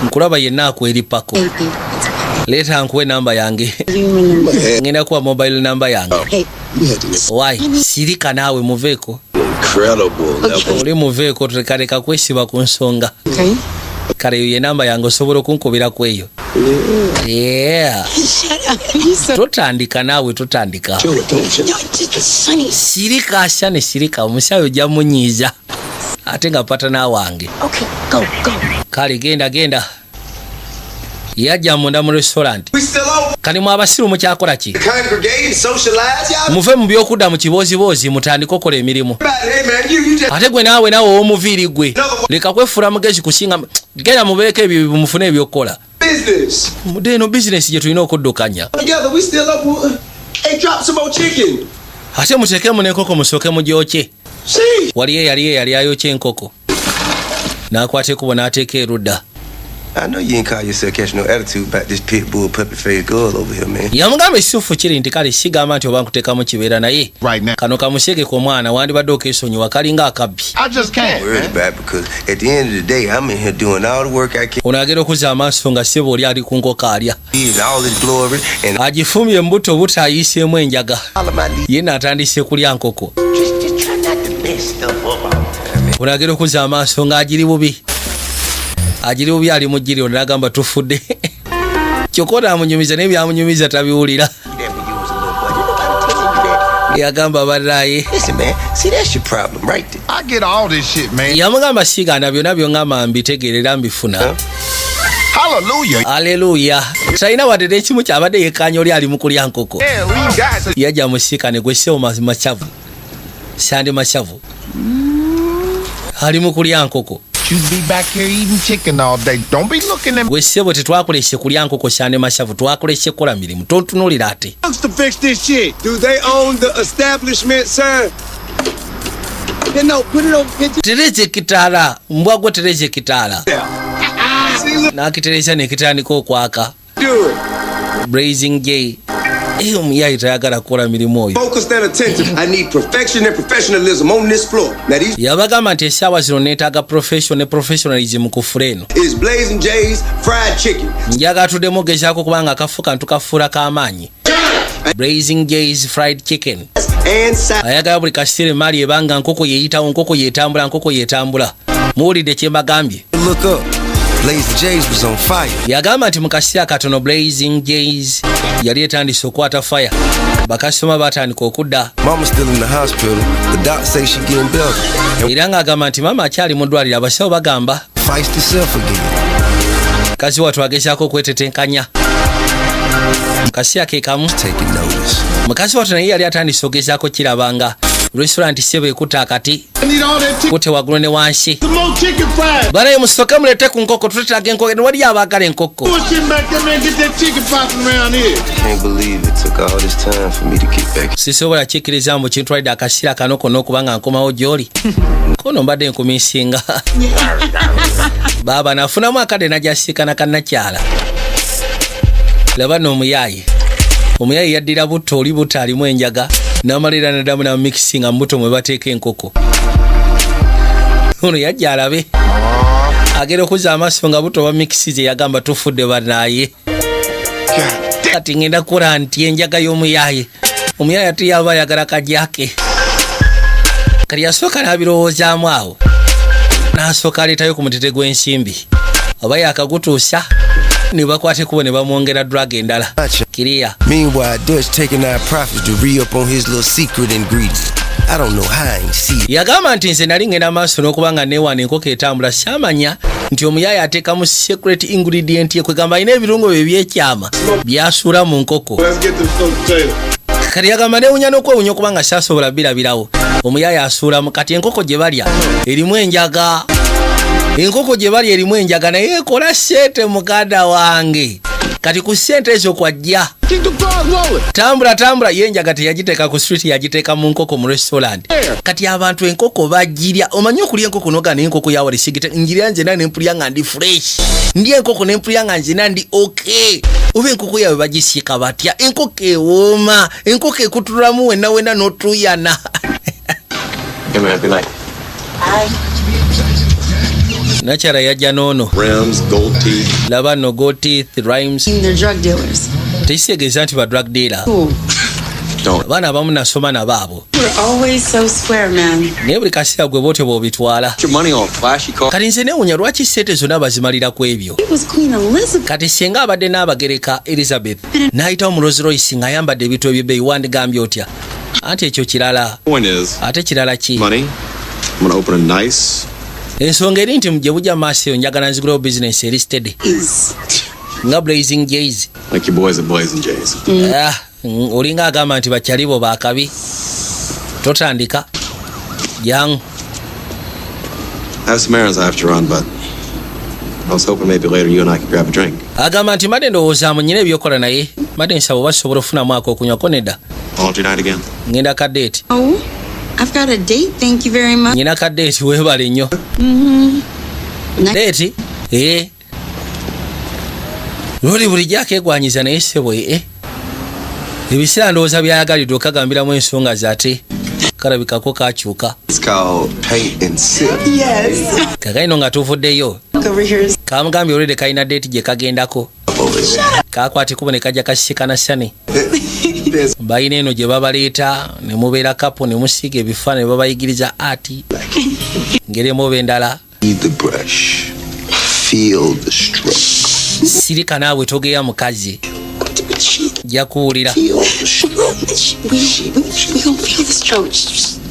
nkulaba yenna akweripako. Thank you. It's okay. Leeta nkuwe namba yange. Give me my number. Ngenda kuwa mobile namba yange. Hey, Wai sirika naawe, muveeko. Incredible level. Oli muveeko, tulekaleka kwesiba ku nsonga. Okay. Kale eyo ye namba yange, osobola okunkubiraku eyo, yeah. Shut up. You so Totandika naawe, totandika. No, just Sonny. Sirika ashane, sirika, omusaayi ojja munyiiza ate nga patana wange. Okay, go, go. Kale genda, genda. Yajja munda mu restaurant. We still over. Kali mu abasiru mukyakola ki? Congregate and socialize, y'all. Muve mu byokudda mu kibooziboozi, mutandike okola emirimu. Hey man, you just Ate gwe naawe, naawe ow'omuviiri gwe, leka kwefuula mugezi kusinga. Genda mubeeko ebyo mufune ebyokukola. Business. Mudde eno bizinesi gye tulina okuddukanya. Together, we still up. Hey, drop some more chicken. Ate muteekemu n'enkoko, musooke mugyokye. See? Waliyo eyali eyali ayokya enkoko, n'akwata ekkubo n'ateeka erudda. I know you ain't call yourself catching no attitude about this pit bull puppy face girl over here, man. Yamugamba ekituufu kiri nti kale sigamba nti oba nkuteekamu kibeera, naye Right now. kano kamuseege k'omwana wandibadde okeesonyiwa, kalinga akabbi. I just can't, Worried man. about it because at the end of the day, I'm in here doing all the work I can Ono agenda okuzza amaaso nga ssebo oli ali ku nkoko alya. in all this glory and Agifumbye mu buto buto, ayiiseemu enjaga. all of my leaders. Ye naatandise kulya nkoko. Just try not to mess stuff up. Ono agenda okuzza amaaso ng'agiri bubi, agiri bubi, ali mu ggiri. Ono n'agamba tufudde, kyokka ono amunyumiza naye byamunyumiza tabiwulira. That when you was a little boy. Didn't nobody tell you that? Yagamba bannaye. Listen, man. See, that's your problem right there. I get all this shit, man. Yamugamba sigaana byonna byongamba mbitegeerera, mbifuna. Hallelujah. Aleluya, talina wadde n'ekimu kyabadde yekkaanya, oli ali mu kulya nkoko. Yeah, we got it. Yajja musiikane gwe sewo masavu sande masavu ali mu kulya nkoko. You be back here eating chicken all day. Don't be looking at Gwe ssebo, tetwakulese kulya nkoko sande masavu, twakulese kukola mirimu, tontunuulira ate. To fix this shit. Do they own the establishment, sir? Yeah, no, put it on picture. Tereza ekitaala, mbwa gwe, tereza ekitaala. See, look, N'akitereza nekitandika okwaka. do it. Blazing J, Eh, omuyayi tayagala kukola mirimu oyo. Focused and attentive. I need perfection and professionalism on this floor. Now these Yabagamba nti essaawa zino neetaaga profession ne professionalism ku floor eno. is Blazing J's fried chicken. Njagala tuddemu ogezaako kubanga akafu kantu kafuula k'amaanyi, Blazing J's fried chicken. And side. Ayagala buli kaseera emaali ebanga nkoko yeeyitawo, nkoko yeetambula, nkoko yeetambula. Muwulidde kye mbagambye? Look up. Blaze Jays was on fire. Yagamba nti mu kaseera katono Blazing Jays yali etandise okukwata fire, bakasitoma batandika okudda. Mama's still in the hospital. The doc say she getting better. And Era ng'agamba nti maama akyali mu ddwaliro, abasawo bagamba feisty herself again. kazi wattu agezaako okwetetenkanya mu kaseera ke kamu. Taking notice. Mukazi wattu naye yali atandise ogezaako kirabanga restaurant sebo ekutta akati I need all that chicken. kute waggulu ne wansi. Some more chicken fried. Banaye musooke mulete ku nkoko, tutetaga enkoko, waliyo abaagala enkoko. Bullshit back there, man. Get that chicken popping around here. Can't believe it took all this time for me to get back. Sisobola kikkiriza mbu kintwalidde akaseera kano konna okuba nga nkomawo gy'oli, kono mbadde nkumisinga baaba. Nafunamu akadde najasiikana kannakyala. Laba nno omuyaaye, omuyaaye yaddira butto oli, butto alimu enjaga, n'amalira naddamu namumikisinga mu buto mwe bateeka enkoko. Ono yajja alabe, agenda okuzza amaaso nga buto bamikisize. Yagamba tufudde banaaye, kati ngenda kukola nti enjaga y'omuyaaye? Omuyaaye ate yaba ayagala kajake. Kati yasooka n'abirowoozaamu awo, n'asooka aleetayo ku mutete gw'ensimbi oba yakagutuusa ne bakwata ekkubo ne bamwongera drug endala kiriya. Meanwhile, Dutch taking our profits to re-up on his little secret ingredient. I don't know how I ain't see it. Yagamba nti nze nali ngenda maaso n'okuba nga neewaana enkoko etambula, saamanya nti omuyaaye ateekamu secret ingredient ye, kwegamba alina ebirungo bye byekyama byasuula mu nkoko. Let's get the smoked potato. Kati yagamba newunya n'okwewunya okuba nga saasobola birabirawo, omuyaaye asuulamu. Kati enkoko gye balya erimu enjaga. Enkoko gye bali erimu enjaga, naye ekola ssente, muganda wange. Kati ku ssente ezo kwajja. Keep the cars rolling. Tambula, tambula. Ye enjaga teyagiteeka ku street, yagiteeka mu nkoko mu restaurant. Kati abantu enkoko bagirya. Omanyi okulya enkoko noga, naye enkoko yawali sigite njirya nzena nempulya nga ndi fresh. Ndya enkoko nempulya nga nzena ndi okay. Oba enkoko yaabwe bagisiika batya? Enkoko ewooma, enkoko ekutulamu wenna wenna n'otuyana. Hey man, be like. Nakyala yajja n'ono. Rims, gold teeth. Laba no, gold teeth, rims. They're drug dealers. Tekitegeeza nti ba drug dealer. Cool. Abaana abamu nasoma nabo abo. We're always so square, man. Naye buli kaseera gwe bwotyo bw'obitwala. Put your money on flashy car. Kati nze neewunya lwaki sente zonna bazimalira ku ebyo. It was Queen Elizabeth. Kati singa abadde n'abagereka Elizabeth n'ayitawo mu Rolls Royce ng'ayambadde ebintu ebyebbeeyi, wandigambye otya? Anti ekyo kirala. Point is, Ate kirala ki? money. I'm gonna open a nice. Ensonga eri nti gye bujja maaso eyo njagala nzigulewo bizinesi eri steady nga Blazing Jays. Like your boys at Blazing Jays. Ah, olinga agamba nti bakyalibo bakabi. Totandika jangu. I have some errands I have to run, but I was hoping maybe later you and I could grab a drink. Agamba nti mbadde ndowooza nyina ebyokola, naye mbadde nsaba oba sobola ofunamu akokunywako. Nedda. Laundry night again. Ngenda ka date. Oh, I've got a date. Thank you very much. Nyina ka date, weebale nnyo. Date ee luli bulijjo akeegwanyiza, naye ssebo ee ebiseera ndowooza byayagalidde okagambiramu ensonga ze, ate kalabikako kakyuka. It's called paint and sip. Yes. Kakaino nga tuvuddeyo. Over here. Kamugambye olwedde kalina date gye kagendako. Kakwata ekubo ne kajja kasisikana Sani. Balina eno gye babaleeta ne mubeera couple, ne musiiga ebifaananyi, ne babayigiriza ati ngeri emu oba endala. Need the brush. Feel the stroke. Sirika naawe, togeya mukazi, jja kuwulira. Feel the stroke. We don't feel the stroke.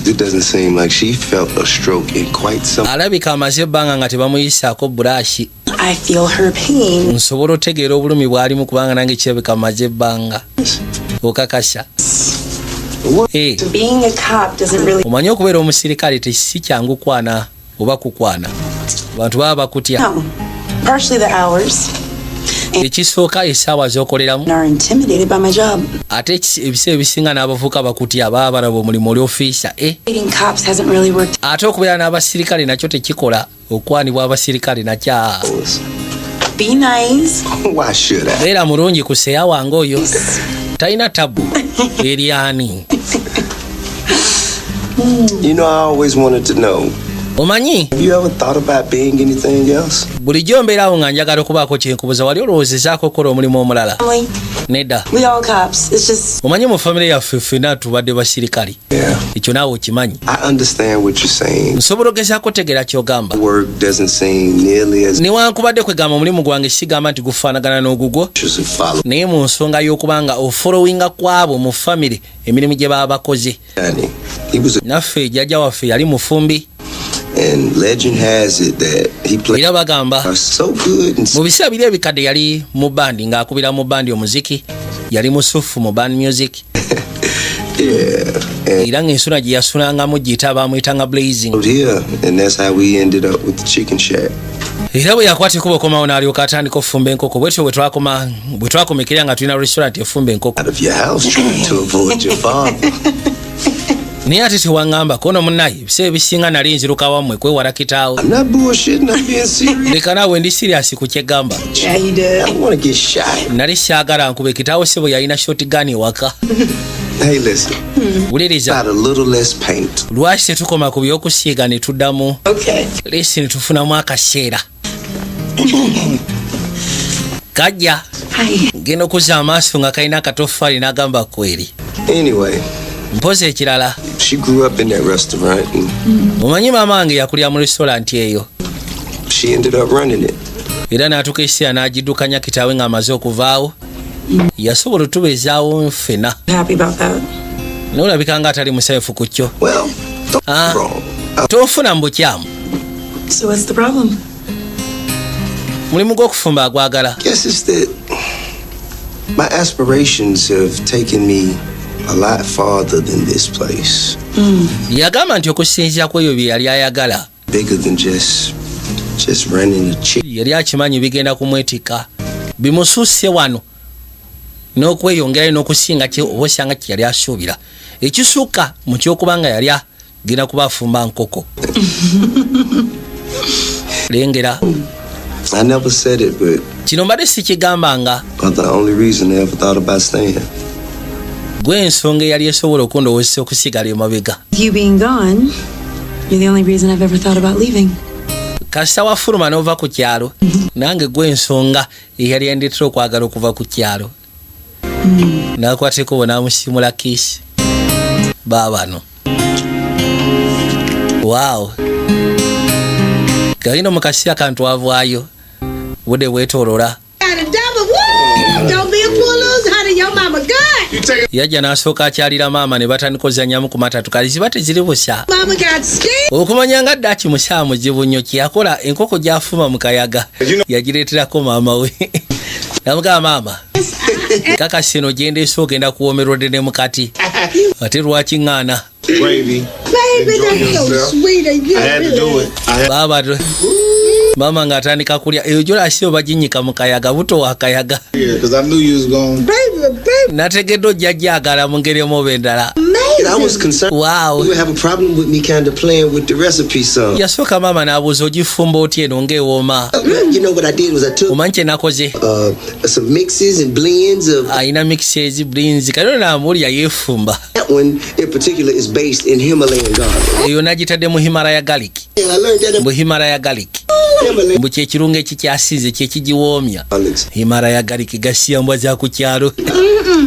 It doesn't seem like she felt a stroke in quite some. Alabika amaze ebbanga nga tebamuyisaako brush. I feel her pain. Nsobola otegeera obulumi bw'alimu kubanga nange kirabika maze ebbanga. Okakasa? Eh, Being a cop doesn't really. Omanyi okubeera omusirikale tesi kyangu kwana oba kukwana, abantu baba bakutya. No. Partially the hours. Ekisooka essaawa z'okoleramu. And are intimidated by my job. Ate ebiseera ebisinga n'abavubuka bakutya, baba balaba omulimu oli ofiisa e. Dating cops hasn't really worked. Ate okubeera n'abasirikale nakyo tekikola, okwanibwa abasirikale nakya. Be nice. Why should I? Beera mulungi ku seya wange, oyo talina tabu eryani. You know, I always wanted to know. Omanyi, Have you ever thought about being anything else? bulijjo mbeeraawo nga njagala okubaako kyenkubuza, wali olowoozezaako okukola omulimu omulala? Family, Nedda. we all cops. It's just Omanyi mu famire yaffe ffenna tubadde basirikale. Ekyo naawe okimanyi. I understand what you're saying. Nsobola ogezaako otegeera kyogamba. Work doesn't seem nearly as Newankubadde kwegamba omulimu gwange sigamba nti gufaanagana n'ogugwo, follow. naye mu nsonga y'okuba nga ofollowinga kwabo mu famire emirimu gye baba bakoze. He was a, Naffe jjajja waffe yali mufumbi. and legend has it that he played Era bagamba so good and mu biseera biri ebikadde yali mu bandi, ng'akubira mu bandi omuziki, yali musufu mu band music. Yeah. Era ng'ensula gye yasulangamu giyita bamuyitanga Blazing. And here, and that's how we ended up with the chicken shack. Era bwe yakwata ekubo okomawo n'alyoka atandika okufumba enkoko. Bwetyo bwe twakoma, bwe twakomekera nga tulina restaurant efumba enkoko. Out of your house trying to avoid your father. Naye ate tewaŋŋamba kono munnaye, ebiseera ebisinga nali nziruka wammwe kwewala kitaawo. I'm not bullshitting, I'm being serious. Leka naawe, ndi serious ku kyeggamba. Yeah, you did. I don't want to get shot. Nali saagala nkube kitaawo, sebo yalina shotgun ewaka. Hey, listen. Wuliriza. About a little less paint. Lwaki tetukoma ku byokusiiga ne tuddamu Okay. lesi ne tufunamu akaseera kajja? Hi. Genda okuzza amaaso nga kalina akatofaali n'agamba kweri. Anyway, Mpozi ekirala, she grew up in that restaurant and omanyi maama wange yakulira mu restaurant eyo. she ended up running it. Era n'atuuka ekiseera n'agiddukanya kitaawe ng'amaze okuvaawo, yasobola otubeezaawo ffena. Happy about that. Naye olabika nga atali musanyufu ku kyo. Well, don't Ah. wrong. Tonfuna mu bukyamu. So what's the problem? Mulimu gw'okufumba agwagala. Guess it's that my aspirations have taken me a lot farther than this place. Yagamba nti okusinziira ku ebyo bye yali ayagala Bigger than just Just running a chick. Yali akimanyi bigenda kumwetika bimususse wano n'okweyongerayo n'okusinga kye oba osanga kye yali asuubira ekisukka mu kyokuba nga yali agenda kuba afumba nkoko. Lengera. I never said it, but Kino mbadde sikigambanga. But the only reason I ever thought about staying. Gwe ensonga eyali esobola okundowoozesa okusigala emabega. With you being gone, you're the only reason I've ever thought about leaving. Kasita wafuluma n'ova ku kyalo, nange gwe ensonga eyali endeetera okwagala okuva ku kyalo. Nakwata ekkubo n'amusimula kiss. Baabano waawo gagenda mu kaseera kantu avaayo budde bwetoolola. Got a double. Woo! Don't be a poor loser, honey. Your mama good. Yajja n'asooka akyalira maama ne batandika ozannyamu ku matatu kali ziba teziri busa. Mama got steam. Okumanya nga ddaaki musaa muzibu nnyo, kyeyakola enkoko gy'afuma mu kayaga yagireeterako maama we, namugamba, "Maama, kakasi eno gyendeese ogenda kuwoomerwa ddene mukati." Ate lwaki ŋŋaana? Gravy. Baby, Enjoy that's so yourself. sweet of you. I had to do it. I had Baaba maama ng'atandika kulya eyo gyolasiyo baginyika mu kayaga buto wa kayaga. Because I knew you was going. Baby, baby, Nategedde ojja gyagala mu ngeri emu oba endala. And I was concerned you would have a problem with me kind of playing with the recipe some. Yasooka maama n'abuuza, "Ogifumba otya eno ng'ewooma?" You know what I did was I took Omanyi kye nakoze? Some mixes and blends of Alina mixes, blends, kati ono namuwulira yeefumba. That one in particular is based in Himalayan garlic. Eyo nagitadde mu Himalaya garlic. And I learned that Mu Himalaya garlic Himalayan mbu kyekirungo ekikyasinze kyekigiwoomya. Garlics. Himalaya garlic, gasiyambwa za ku kyalo.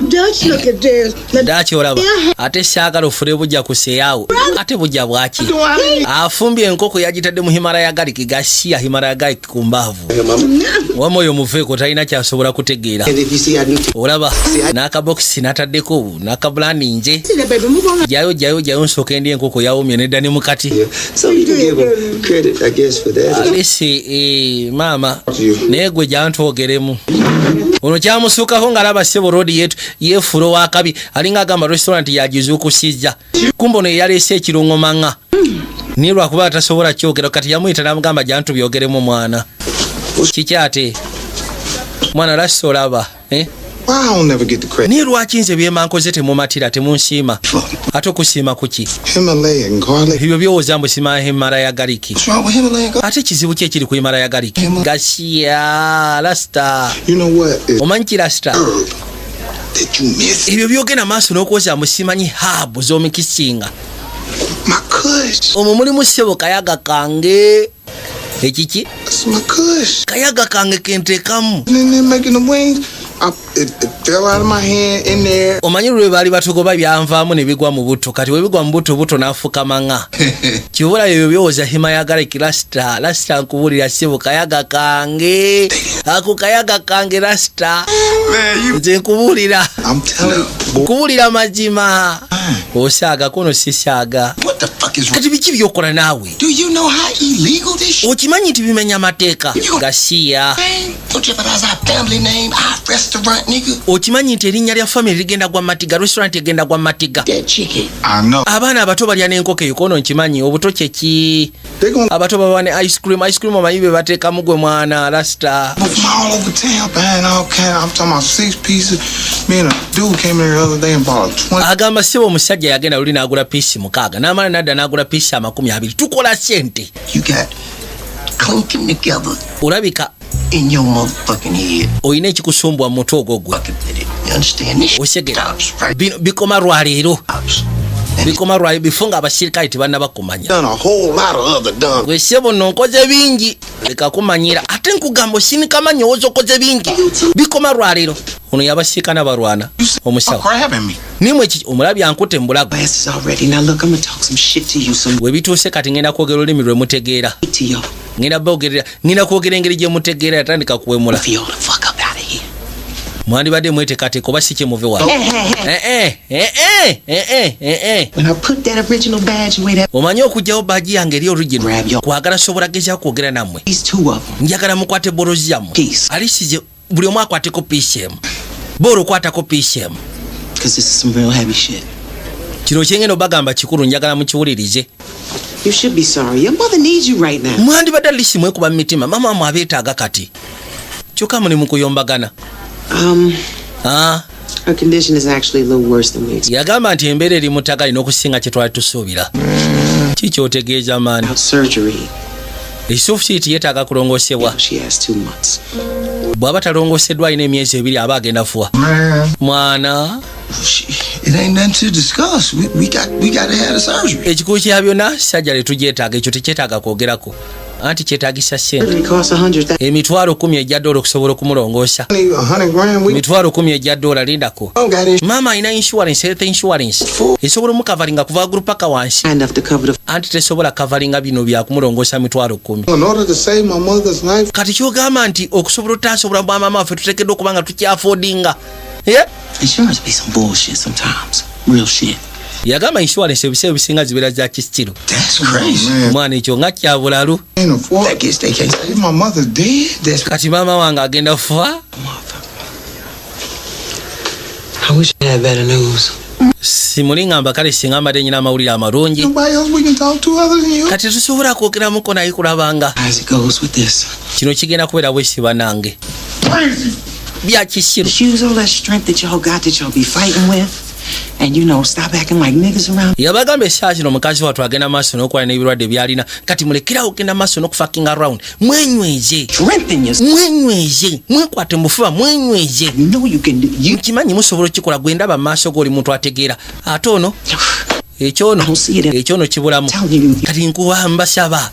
Dutch, look at this. Daki olaba ate saagala ofune bujja kuseeyaawo ate bujja bwaki. Afumbye enkoko yagitadde mu Himalaya garlic, gasiya Himalaya garlic ku mbaavu. Wama oyo muveeko, talina kyasobola kutegeera. And if you see I knew Olaba n'akabokisi n'ataddeko n'akabulaninje. See that, baby. Move on. Jayo jayo jayo nsooka endi enkoko yawomye nedda ne mukati. So you can give him credit, I guess, for that. Alisi maama naye gwe jantwogeremu ono kyamusuukako ng'alaba ssebo roodi yetu yeefuula owakabi alinga agamba restaurant yagizuukusizza, kumba ono yeyaleese ekirungo maŋŋa naye lwakuba tasobola kyogera. Kati yamuyita n'amugamba, "Jantu byogeremu mwana." Kiki ate mwana lasi olaba, eh? Why I don't never get the credit? Naye lwaki nze byemankoze temumatira, temunsiima? Ate okusiima kuki? Himalayan garlic. Ebyo byowooza mbu sima Himalaya garlic. What's wrong with Himalayan garlic? Ate ekizibu ki ekiri ku Himalaya garlic? Gasiya lasita. You know what? It's Omanyi ki lasita? herb that you miss. Ebyo byogenda maaso n'okwoza musimanyi herb z'omikisinga. My kush. Omwo mulimu ssebo kayaga kange ekiki. That's my kush. Kayaga kange kenteekamu. And then they're making the wings. It fell out of my hand in there. Omanyi lwe baali batugoba byanvaamu ne bigwa mu buto, kati bwe bigwa mu buto buto n'afuka maŋŋa kibula. Ebyo byowoza Himalaya garlic lasita lasita nkubuulira ssebo kayaga kange ako kayaga kange lasita. Man, you. Nze nkubuulira. I'm telling you. Nkubuulira mazima, osaaga kono sisaaga. What the fuck is wrong? Kati biki byokola naawe? Do you know how illegal this shit? Okimanyi nti bimenya amateeka gasiya? Don't jeopardize our family name, our restaurant, nigga. Okimanyi nti erinnya lya family ligenda gwa matiga, restaurant egenda gwa matiga? That chicken. I know. Abaana abato balya n'enkoko eyo kono nkimanyi obuto kyeki. They gonna Abato baba ne ice cream, ice cream omanyi be bateekamu gwe mwana lasita. from all over town buying all kind. I'm talking about six pieces. Me and a dude came in here the other day and bought a 20. Agamba ssebo omusajja yagenda luli n'agula piece 6 n'amala nadda n'agula piece 20. Tukola sente. You got clinking together Olabika in your motherfucking head. olina ekikusumbwa mu mutwe ogwo gwe. Fucking did it. You understand? This shit Osegera. stops right Bino bikoma lwaleero. stops. Bikoma lwaleero bifo nga abasirikale tebannabakumanya. Done a whole lot of other dumb. Gwe ssebo nno nkoze bingi, leka kumanyira. Ate nkugamba osinika owooza okoze bingi, bikoma lwaleero. Ono yabasiikana balwana omusawo. Grabbing me. Nimwe omulabi ankute mbulago. Glasses already. Now look, I'm gonna talk some shit to you. Some We bituuse kati ngenda kwogera olulimi lwe mutegeera. to y'all. Ngenda bogerera, ngenda kwogera engeri gye mutegeera. Yatandika kuwemula. For y'all to fuck up out of here. Mwandibadde mweteekateeka oba si kyemuve wano. Eh, eh, eh, eh, eh, eh, eh, eh. When I put that original badge away, that Omanyi okugyawo badge yange eri original Grab your- kwagala sobola gezaako kwogera nammwe. these two of them. Njagala mukwate borozi yammwe. Peace. Alisize buli omu akwateko piece emu, boolo okwatako piece emu. Cause this is some real heavy shit. Kino kyengenda obagamba kikulu, njagala mukiwulirize. You should be sorry. Your mother needs you right now. Mwandibadde lisi mwekuba mu mitima, mama mwe abeetaaga kati, kyokka muli mu kuyombagana. Ah, Her condition is actually a little worse than we expected. Yagamba nti embeera eri mutagali n'okusinga kye twali tusuubira. Ki kyotegeeza, maani? Surgery. Ekituufu kiri ti yeetaaga kulongoosebwa. She has 2 months. Bw'aba talongooseddwa, alina emyezi 2 aba agenda fuwa, mwana. It ain't nothing to discuss. We got to have the surgery. Ekikulu kya byonna, sajja tugyetaaga, ekyo tekyetaaga kwogerako, anti kyetaagisa ssente. Surgery costs 100,000. 100,000 ejja dola okusobola okumulongoosa. 100 grand. We 100,000 ejja dola. Lindako. Don't got insurance. Maama alina insurance, health insurance esobola omucoveringa kuva waggulu paka wansi. Enough to cover the Anti tesobola coveringa bino byakumulongoosa 100,000. In order to save my mother's life, Kati kyogamba nti okusobola otaasa obulamu bwa maama waffe, tuteekeddwa okuba nga tukyaffordinga? Eh? Insurance be some bullshit sometimes. Real shit. Yagamba insurance ebiseera ebisinga zibeera za kisitiro. That's crazy. Man, Omwana, ekyo nga kyabulalu. can't afford. That gets they can't save. My mother's dead. That's Kati maama wange agenda fufa. I wish I had better news. Simuliŋŋamba kale singa mbadde nyina amawulire amalungi. Nobody else we can talk to other than you. Kati tusobola kwogeramuko naye kulabanga. As it goes with this. Kino kigenda kubeera bwesiba nange. Crazy. Bya kisiru. Use all that strength that y'all got that y'all be fighting with. And stop acting like niggas around. Yabagamba essaawa zino omukazi wattu agenda maaso n'okukola n'ebirwadde byalina, kati mulekerawo ogenda maaso n'okufucking around, mwenyweze. Strengthen yourself. Mwenyweze, mwekwate mufuba, mwenyweze. You know you can do you Nkimanyi musobola okukikola. Gwe ndaba mu maaso g'oli muntu ategeera, ate ono ekyono ekyono kibulamu. Kati nkuwa, mbasaba,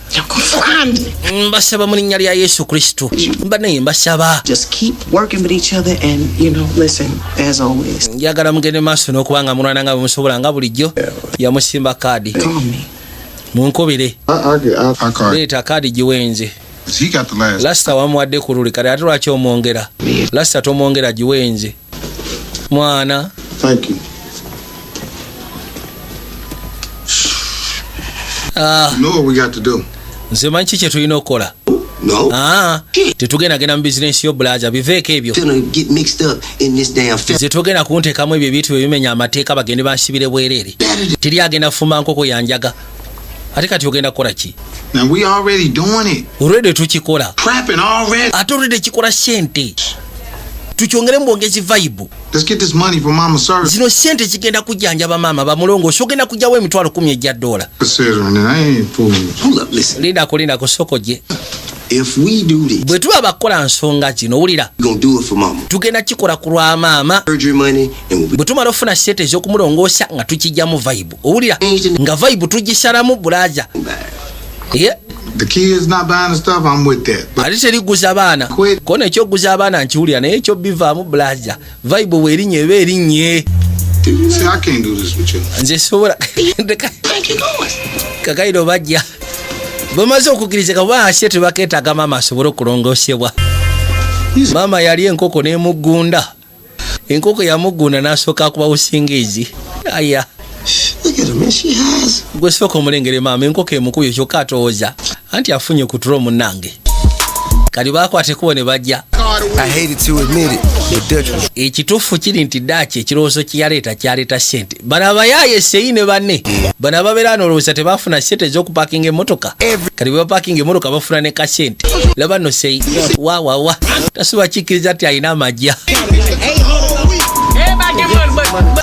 mbasaba mu linnya lya Yesu Kristo, mba naye mbasaba. Just keep working with each other and listen, as always. Njagala mugende maaso n'okuba nga mulwana nga bwemusobola nga bulijjo. Yamusimba kaadi. Call me. Munkubire. I call. Leeta kaadi giwenze. He got the last. Lasita wamuwadde ku luli, kale ate lwaki omwongera? Lasita tomwongera, giwenze mwana. Thank you. Ah. You know what we got to do. Nze manyi ki kye tulina okukola. No. Ah, tetugenda genda mu bizinensi yo, bulaza, biveeko ebyo. Finna get mixed up in this damn film. Nze togenda kunteekamu ebyo ebintu ebimenya amateeka, bagende bansibire bwereere. Teri agenda fumba nkoko yanjaga. Ate kati ogenda kukola ki? Now we already doing it. Olwedde tukikola. Trapping already. Ate olwedde kikola sente, tukyongere mu bwongezi vibe. Let's get this money for mama surgery. Zino sente zigenda kujjanjaba maama, bamulongoosa, ogenda kujjawo 100,000 ejja dola. Considering it, I ain't fooling. Hold up, listen. Lindako, lindako, soko gye. If we do this, Bwe tuba bakola nsonga zino, wulira, we gonna do it for mama. tugenda kikola ku lwa maama. Surgery money and we'll be Bwe tumala ofuna sente ez'okumulongoosa nga tukijjamu vibe, owulira nga vibe tugisalamu, bulaza. Ye. The kids not buying the stuff, I'm with that. But Ate teriguza baana kona, ekyokuguza abaana nkiwulira, naye ekyobivaamu, bulaza, vibe bwerinnye eba erinnye. See, I can't do this with you. Nze sobola kakairo bajja bamaze okukkiriza kabuba ate tebakeetaaga maama asobole okulongoosebwa. Maama yali enkoko n'emuggunda, enkoko yamuggunda n'asooka akuba busingiizi aya. Look at her, man. She has. Gwe sooka omulengere maama, enkoko emukubye kyokka atowooza anti afunye ku tulo munnange. Kati bakwata ekkubo ne bajja. I hated to admit it, but Dutch was Ekituufu kiri nti daaki ekirowoozo kyeyaleeta kyaleeta ssente. Bano abayaaye seyi ne banne bano ababeera nolowooza tebafuna ssente ez'okupakinga emmotoka, kati bwe bapakinga emmotoka bafuna ne kasente. Laba nno seyi wawawa tasobola kikkiriza nti alina amajja.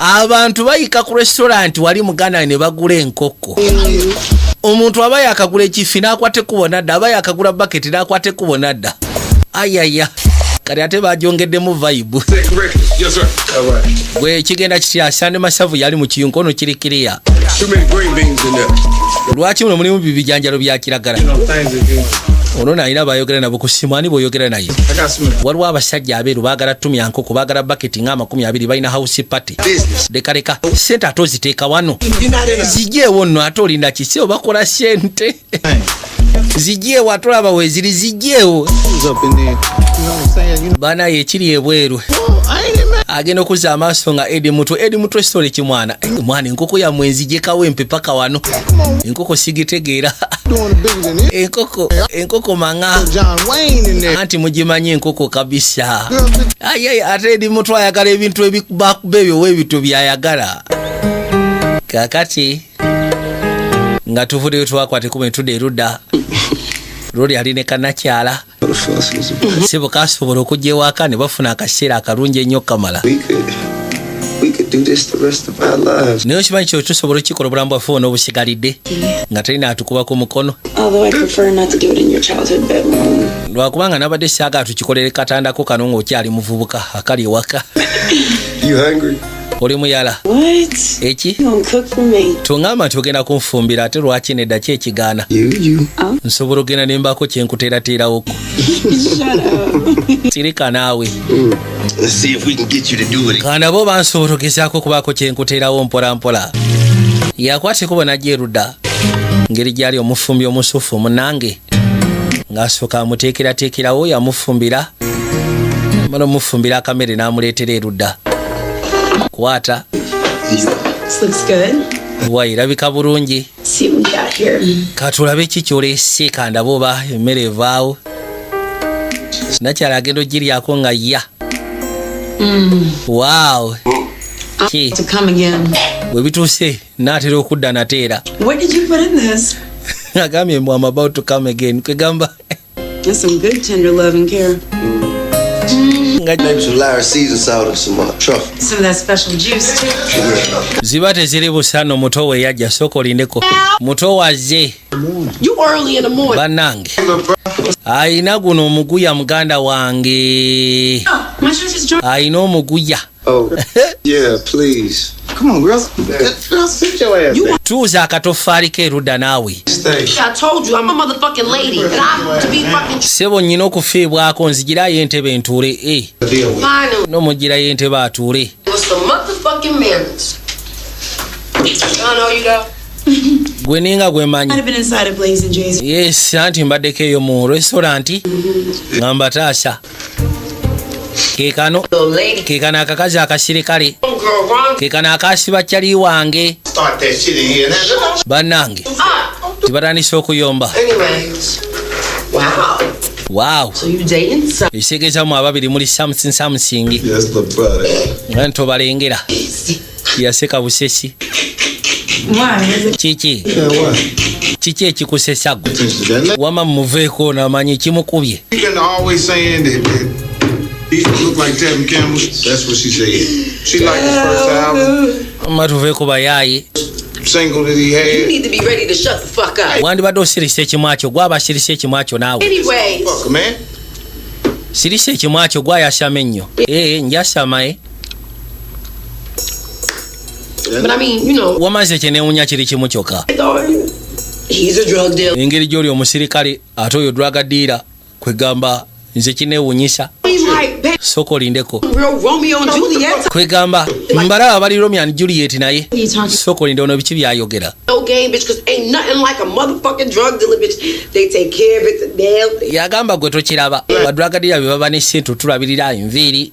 Abantu bayika ku restaurant wali muganda ne bagula enkoko. Omuntu aba yakagula ekifi n'akwata ekkubo nadda, aba yakagula baketi n'akwata ekkubo nadda. Ayaya, kati ate bagyongeddemu vibe. Yes, sir. All right. Bwe kigenda kitya, sande masavu yali mu kiyungu ono kiri kiriya. Too many green beans in there. Lwaki muno mulimu bibijanjalo bya kiragala? Ono nalina bayogera nabo ku simu. Ani bw'oyogera naye? I got some. Waliwo abasajja abeeru baagala tumya nkoko, baagala baketi nga 20, balina house party. Leka leka, sente ate oziteeka wano, zijjeewo nno. Ate olinda kisi obakola sente zijjeewo, ate olaba weeziri, zijjeewo. Who's up in there? You know what I'm saying? Banaye ekiri ebweru, agenda okuzza amaaso nga Edi Mutwe. Edi Mutwe, sitole kimwana. Eh, mwana, enkoko yammwe nzijekawo empe paka wano, enkoko sigitegeera. Doing it bigger than this. Enkoko, enkoko maŋa. John Wayne in there. Anti mugimanyi enkoko kabisa. Ayai, ate Edi Mutwe ayagala ebintu ebikubakuba ebyo, webito byayagala. Kakati Nga tuvuddeyo, twakwata ekkubo ne tudda erudda. Loli ali ne kannakyala. What the fuss was about. Sebo kasobola okujja ewaka ne bafuna akaseera akalungi ennyo kamala. We could do this the rest of our lives. Naye okimanyi kyo tusobola okukikola obulamu bwaffe bwona obusigalidde nga talina atukubako mukono. Although I prefer not to do it in your childhood bedroom. Lwakubanga nabadde saagala tukikolere katandako kano ng'okyali muvubuka akali ewaka. You hungry? Oli muyala? What? Eki? You gonna cook for me? Tongamba nti ogenda kunfumbira ate lwaki nedda ki ekigaana? You you. Nsobola ogenda nembaako kyenkuteerateerawoko. Shut up. Sirika naawe. Let's see if we can get you to do it. Kandaba oba nsobola ogezaako okubaako kyenkuteerawo mpola mpola. Yakwata ekubo najja erudda ngeri gyali omufumbi omusufu munange ng'asooka amuteekerateekerawo, yamufumbira, mala omufumbira akamere n'amuleetera erudda. Kwata. This looks good. Wa, erabika bulungi. See what we got here. Katulabe ki kyolese. Kandaba oba emmere evaawo. Nakyala agenda ogiryako nga ya waaw ki. To come again. Bwe bituuse naatera okudda nateera. What did you put in this? Agambye mbu, "I'm about to come again." Kwegamba That's some good tender love and care. Nga Maybe some Larry season salt and some truffle. Some of that special juice too. Ziba teziri busano. Muto we yajja, sooka olindeko, muto wazze. You early in the morning. Bannange, ayina guno omuguya muganda wange. Oh, my church is joining. Ayina omuguya. Oh, yeah, please. Come on, girls. Girl, sit your ass down. Tuuza akatoffaali k'erudda naawe. Stay. I told you I'm a motherfucking lady, and I'm to be fucking Ssebo, nnyina okufiibwako, nzigirayo entebe ntuule e. Deal with. finally N'omugirayo entebe atuule. with some motherfucking manners. I know you though. Gwe ninga gwe manyi. Might have been inside of Blazing Jay's. Yes, anti mbaddeko eyo mu restaurant nga mbataasa. Keekano. Little lady. Keekano akakazi akasirikale. Girl, wrong. Keekano akasiba kyali wange. Start that shit in here. Now, Bannange, tibatandise okuyomba. Anyways. Wow. Waaw. So you dating some? Ekitegeezamu ababiri muli something something. Yes, the brother. Nga ntobalengera, yaseka busesi. Why? Is it Kiki? Yeah, what? Kiki ekikusesa gwe? Attention to that. Wama muveeko namanyi kimukubye. You been always saying that he look like Tevin Campbell. That's what she said. She liked his first album, Wama tuveeko bayaayi. single that he You had. need to be ready to shut the fuck up. Wandibadde osirisa ekimwa kyo, gwaba asirisa ekimwa kyo naawe. Anyways. Fuck, man. Sirisa ekimwa kyo, gwayasama ennyo. Ee, njasama e. But I mean, Wamaze kyenewunya kiri kimu kyokka. though, he's a drug dealer. Engeri gy'oli omusirikale ate oyo drug dealer, kwegamba nze kinewunyisa. He might pay Sooka olindeko. real Romeo and Juliet. Kwegamba mbalaba bali Romeo and Juliet, naye What are you talking? sooka olinde, ono biki byayogera? No game, bitch, cause ain't nothing like a motherfucking drug dealer, bitch. They take care of it, the nail. Yagamba gwe tokiraba, ba drug dealer bye baba ne sente otulabirira enviiri.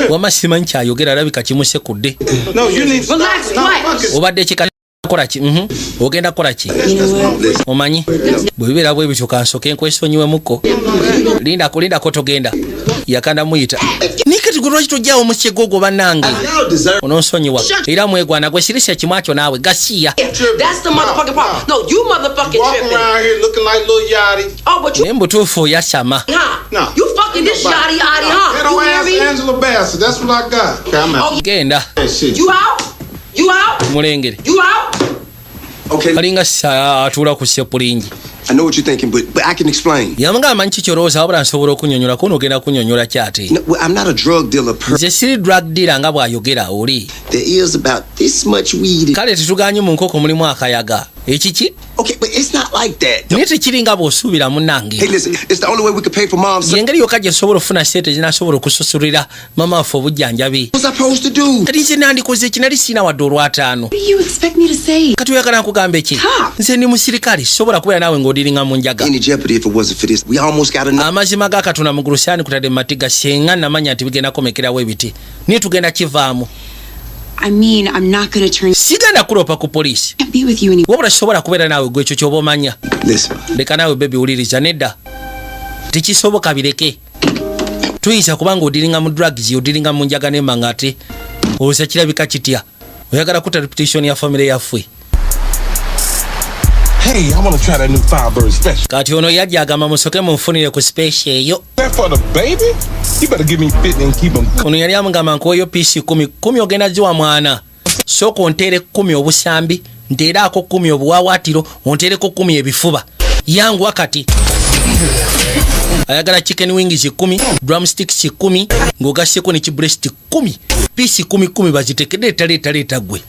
Wama simanyi kyayogera, alabika kimusekudde. No, you need to Relax, stop. No, what? fuck it. Obadde kikakola ki? Ogenda kukola ki? You know what? Omanyi bwe bibeera bwe bityo, kansooke nkwesonyiwemuko. Lindako, lindako, togenda. Yakanda muyita nikati gwe, lwaki tojjawo omukyego ogwo bannange? Y'all deserve. Ononsonyiwa era mwegwana gwe, sirisa ekimwa kyo naawe gasiya. That's the motherfucking problem. No, you motherfucking Walking tripping. around here looking like Lil Yachty. Oh, but you, Naye mubutuufu oyasama. huh? No. You fucking this yachty yachty, huh? Ghetto You hear ass me? Angela Bassett. That's what I got. Okay, I'm out. Oh, Genda. That shit. you out? You out? Mulengere. You out? Okay, Kalinga atuula ku sepulingi. I know what you're thinking, but I can explain. Yamugamba nki kyolowooza, wabula nsobola okunyonyola kuno. Ogenda kunyonyola kyate? No, well, I'm not a drug dealer per. Nze siri drug dealer nga bw'ayogera oli. There is about this much weed. Kale tetuganye, mu nkoko mulimu akayaga ekiki. Okay, but it's not like that. Naye tekiri nga bw'osuubira munnange. Hey, listen, it's the only way we could pay for mom's. Yengeri yokka gye tusobola okufuna sente zinasobola okusasulira mama waffe obujjanjabi. What's I supposed to do? Kati nze nandikoze eki? Nali siina wadde olwataano. What do you expect me to say? Kati oyagala nkugamba eki? Cop. Nze ndi musirikale, sobola kubeera naawe ng'odiringa mu njaga. Any jeopardy if it wasn't for this. We almost got enough. Amazima ga Katonda, mugulu saani kutadde mu matiga senga namanya nti bigenda komekerawo ebiti, naye tugenda kivaamu. I mean, I'm not gonna turn. Sigenda kulopa ku poliisi. Can't be with you anymore. Wabula sisobola kubeera naawe gwe, ekyo kyoba omanya. Listen, Leka naawe baby, wuliriza, nedda, tekisoboka, bireke. Tuyinza kubanga odiringa mu drugs, odiringa mu njaga nemanga, ate olowooza kirabika kitya? Oyagala kutta reputation ya famire yaffe. Hey, I want to try that new Firebird special. Kati ono yajja agamba musoke munfunire ku special eyo. That for the baby? You better give me 50 and keep them. Ono yali amugamba nkuweyo piece 10 10, ogenda ziwa mwana. Sooka onteere 10 obusambi, nteeraako 10 obuwawaatiro, onteereko 10 ebifuba. Yanguwa kati. Ayagala chicken wings 10, drumsticks 10, ng'ogasseko ne kibreast 10. Piece 10 10 baziteeke. Leeta, leeta, leeta. Gwe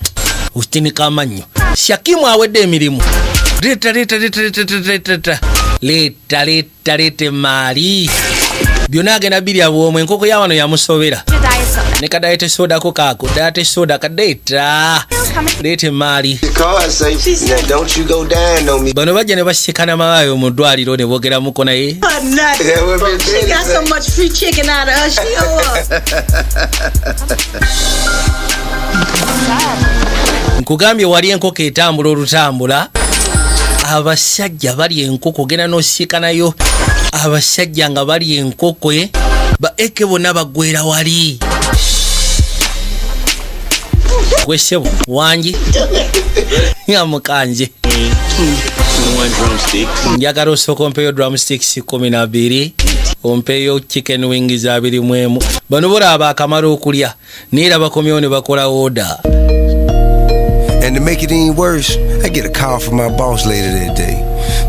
okinika amannyo. Shakimu awedde emirimu. Leeta, leeta, leeta, leeta, leeta, leeta, leeta, leeta, leeta emaali. Byonna agenda birya bwomwe. Enkoko ya wano yamusobera ne ka diet sodako kaako, diet soda kadeeta. Leeta emaali. The card say, now don't you go dying on me. Bano bajja ne basikana mawaayo mu ddwaliro ne boogeramuko naye. Her nuts. That what Miss She Betty got so say. much free chicken out of her. She owe us. Nkugambye wali enkoko etambula olutambula. Abasajja bali enkoko, ogenda n'osiikanayo abasajja nga bali enkoko e ba eke bonna baggwera wali. Gwesebo wangi nga mukanje. 21 drumsticks. Njagala osooka ompeeyo drumsticks 12, ompeeyo chicken wings 21. Bano bolaba akamala okulya, naye era bakomyewo ne bakola order. And to make it any worse, I get a call from my boss later that day,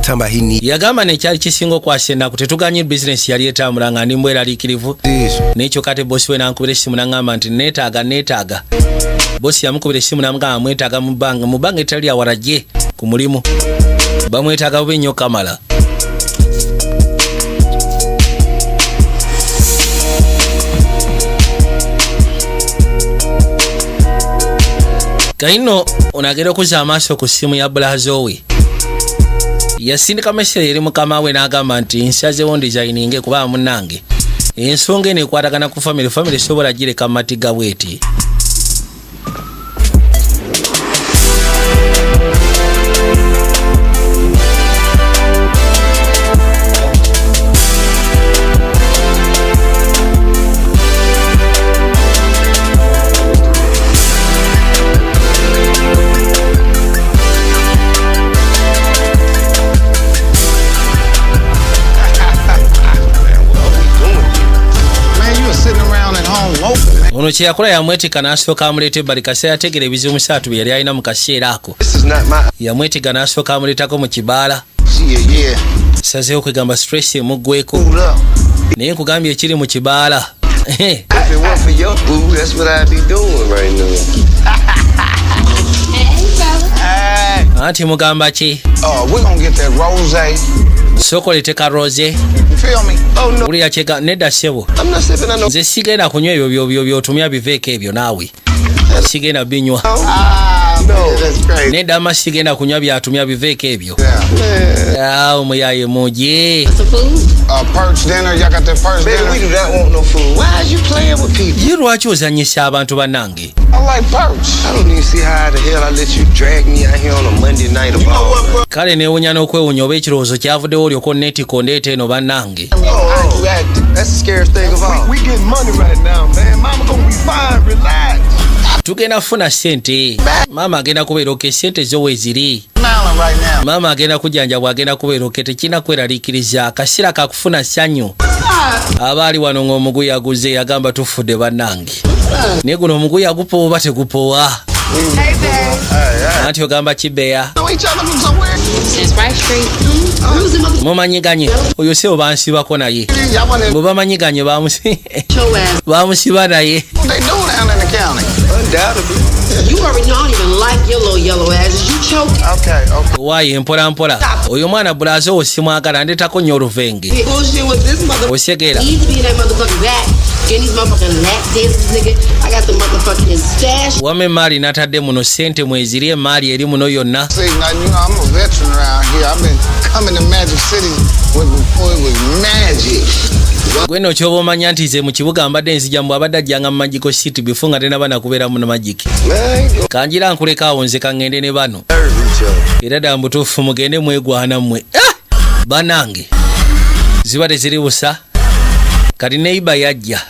talking about he need Yagamba nekyali kisinga okwasa ennaku, tetuganye bizinesi yali etambula nga ndi mbweraliikirivu. This. Naye kyokka ate bosi we nankubira essimu naŋŋamba nti neetaaga, neetaaga. Bosi yamukubira essimu namugamba mwetaaga mu bbanga, mu bbanga etali awala gye ku mulimu. Bamwetaaga bubi nnyo kamala. Kaino ono agenda okuzza amaaso ku ssimu ya brother we. Yasindika message eri mukama we n'agamba nti nsazewo ndesigninge kuba munnange ensonga eno ekwatagana ku family, family sobola gireka mu matiga bweti. Man, you were sitting around at home moping, man. Ono kyeyakola yamwetika n'asooka amuleeta ebbali kaseera yategera ebizibu musatu bye yali alina mu kaseera ako. This is not my Yamwetiga n'asooka amuleetako mu kibaala. Yeah. Sazeewo kwegamba stress emuggweko. Food up. Naye nkugambye ekiri mu kibaala. If it weren't for your boo, that's what I'd be doing right now. Anti mugamba ki? We gonna get that rose. Sooka oleete ka rosé. You feel me? Oh no, Wulira kyega nedda ssebo. I'm not sipping on no. Nze sigenda kunywa ebyo byotumya, biveeko ebyo naawe, sigenda binywa. Ah, no. That's crazy. Nedda ama sigenda kunywa byatumya, biveeko ebyo. Yeah. Ah, omuyaye muje. Some food? Perch dinner. Y'all got that perch Baby, we dinner? do not want no food. Why is you playing with people? Ye lwaki ozanyisa abantu bannange? I like perch. I don't even see how the hell I let you drag me out here on a Monday night of all. Kale neewunya n'okwewunya oba ekirowoozo kyavuddewo olyoka onneetika ondeeta eno bannange. Oh, you acting. That's the scariest thing of all. We getting money right now, man. Mama gonna be fine. Relax. Tugenda kufuna ssente, maama agenda kubeera okay, ssente zo weeziri. Smiling right now. Maama agenda kujjanjabwa, agenda kubeera okay, tekirina kweraliikiriza, akaseera kakufuna ssanyu. Aba ali wano ng'omuguya aguze, yagamba tufudde bannange, naye guno omuguya gupowa oba tegupowa? Anti ogamba kibeya. Know each other from somewhere? Since Rice Street. Bruising mother Mumanyiganye oyo sebo bansibako naye. Y'all wanna Bwe bamanyiganye your ass. bamusiba naye. what they do down in the county? Undoubtedly. You already know I don't even like your little yellow asses. You choke. Okay. Waayo mpola mpola, oyo omwana brother wo simwagala, ndeetako nnyo oluvenge. Bullshit with this mother. Osegeera? Needs to be in that motherfucking back. Getting these motherfucking lap dances, nigga. I got the motherfucking stash. Wama emaali natadde muno, ssente mweziri, emaali eri muno yonna. See, now, you know, I'm a veteran around here. I've been coming to Magic City when before it was magic. Gwe nno kyoba omanya nti nze mu kibuga mbadde nzija mu abadde ajjanga mu Magic City before nga tenaba nakubeera mu Magic. Man, go Kanjira nkuleka awo, nze kaŋŋende ne bano. serve each other. Era ddala mubutuufu mugende mwegwana mmwe. Ah! Banange ziba teziri busa. Kati neighbour yajja,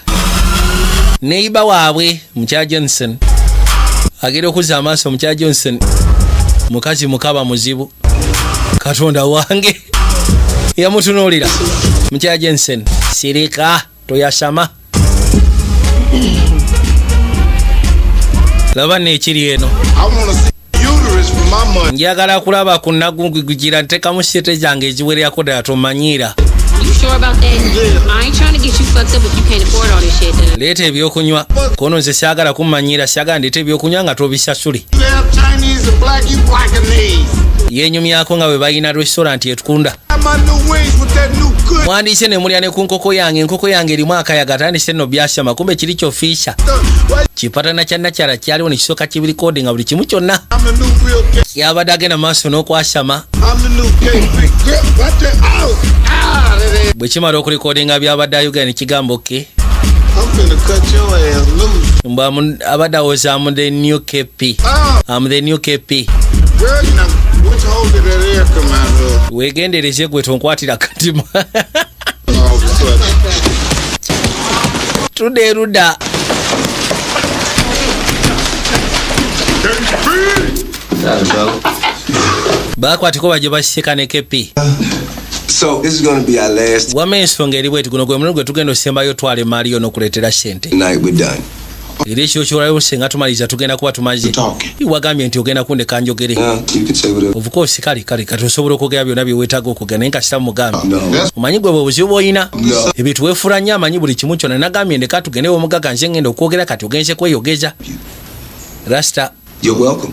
neighbour waabwe mukya Johnson agenda okuzza amaaso. Mukya Johnson mukazi mukaba muzibu. Katonda wange, yamutunuulira. Mukyala Jensen, sirika, toyasama. Laba neekiri eno. I want to see uterus for my money. Njagala kulaba ku nagugira ntekamu sente zange eziwererako ddala, tomanyiira. You sure about that? I ain't trying to get you fucked up if you can't afford all this shit, though. Leeta ebyokunywa kono, nze saagala kummanyiira, saagala ndeeta ebyokunywa nga tobisasule. You have Chinese and black, you blackanese. Yenyumyako nga bwe balina restaurant etukunda. Got my new wings with that new good Mwandiise ne mulya ne ku nkoko yange. Enkoko yange erimu akayaga, tandise nno byasama, kumbe kiri kyofiisa. Why Kipatana kya nakyala kyaliwo nekisooka kibirikoodi nga buli kimu kyonna I'm the new real K. kyabadde agenda maaso n'okwasama. I'm the new KP. Girl, watch that out. Ah, that ass. Bwe kimala okulikodinga byabadde ayogera nekigambo ke. I'm finna cut your ass loose. Mbw abadde awoza, "Am the new KP." Ah, "Am the new KP." girl, you know, which hole did that air come out of? Wegendereze gwe, tonkwatira katima. All of a sudden. Tudde erudda. Bakwatiko bajje basika ne KP. So this is gonna be our last Wama ensonga eri bweti, guno gwe mulimu gwe tugenda osembayo, twala emaali yo n'okuleetera sente. night. We're done. Era ekyo kyolayo senga tumaliriza tugenda kuba tumaze. Wagambye nti ogenda kundeka njogere. Now you can say whatever. Of course, kale kale, kati osobola okwogera byonna byeweetaaga okwogera, naye kasita mugambe. No. Omanyi gwe bwe buzibu bw'olina. No. Ebintu weefula nnyo, amanyi buli kimu kyonna. Nagambye ndeka tugende womugaga, nze ngenda okwogera, kati ogenze kweyogeza rasita. You're welcome.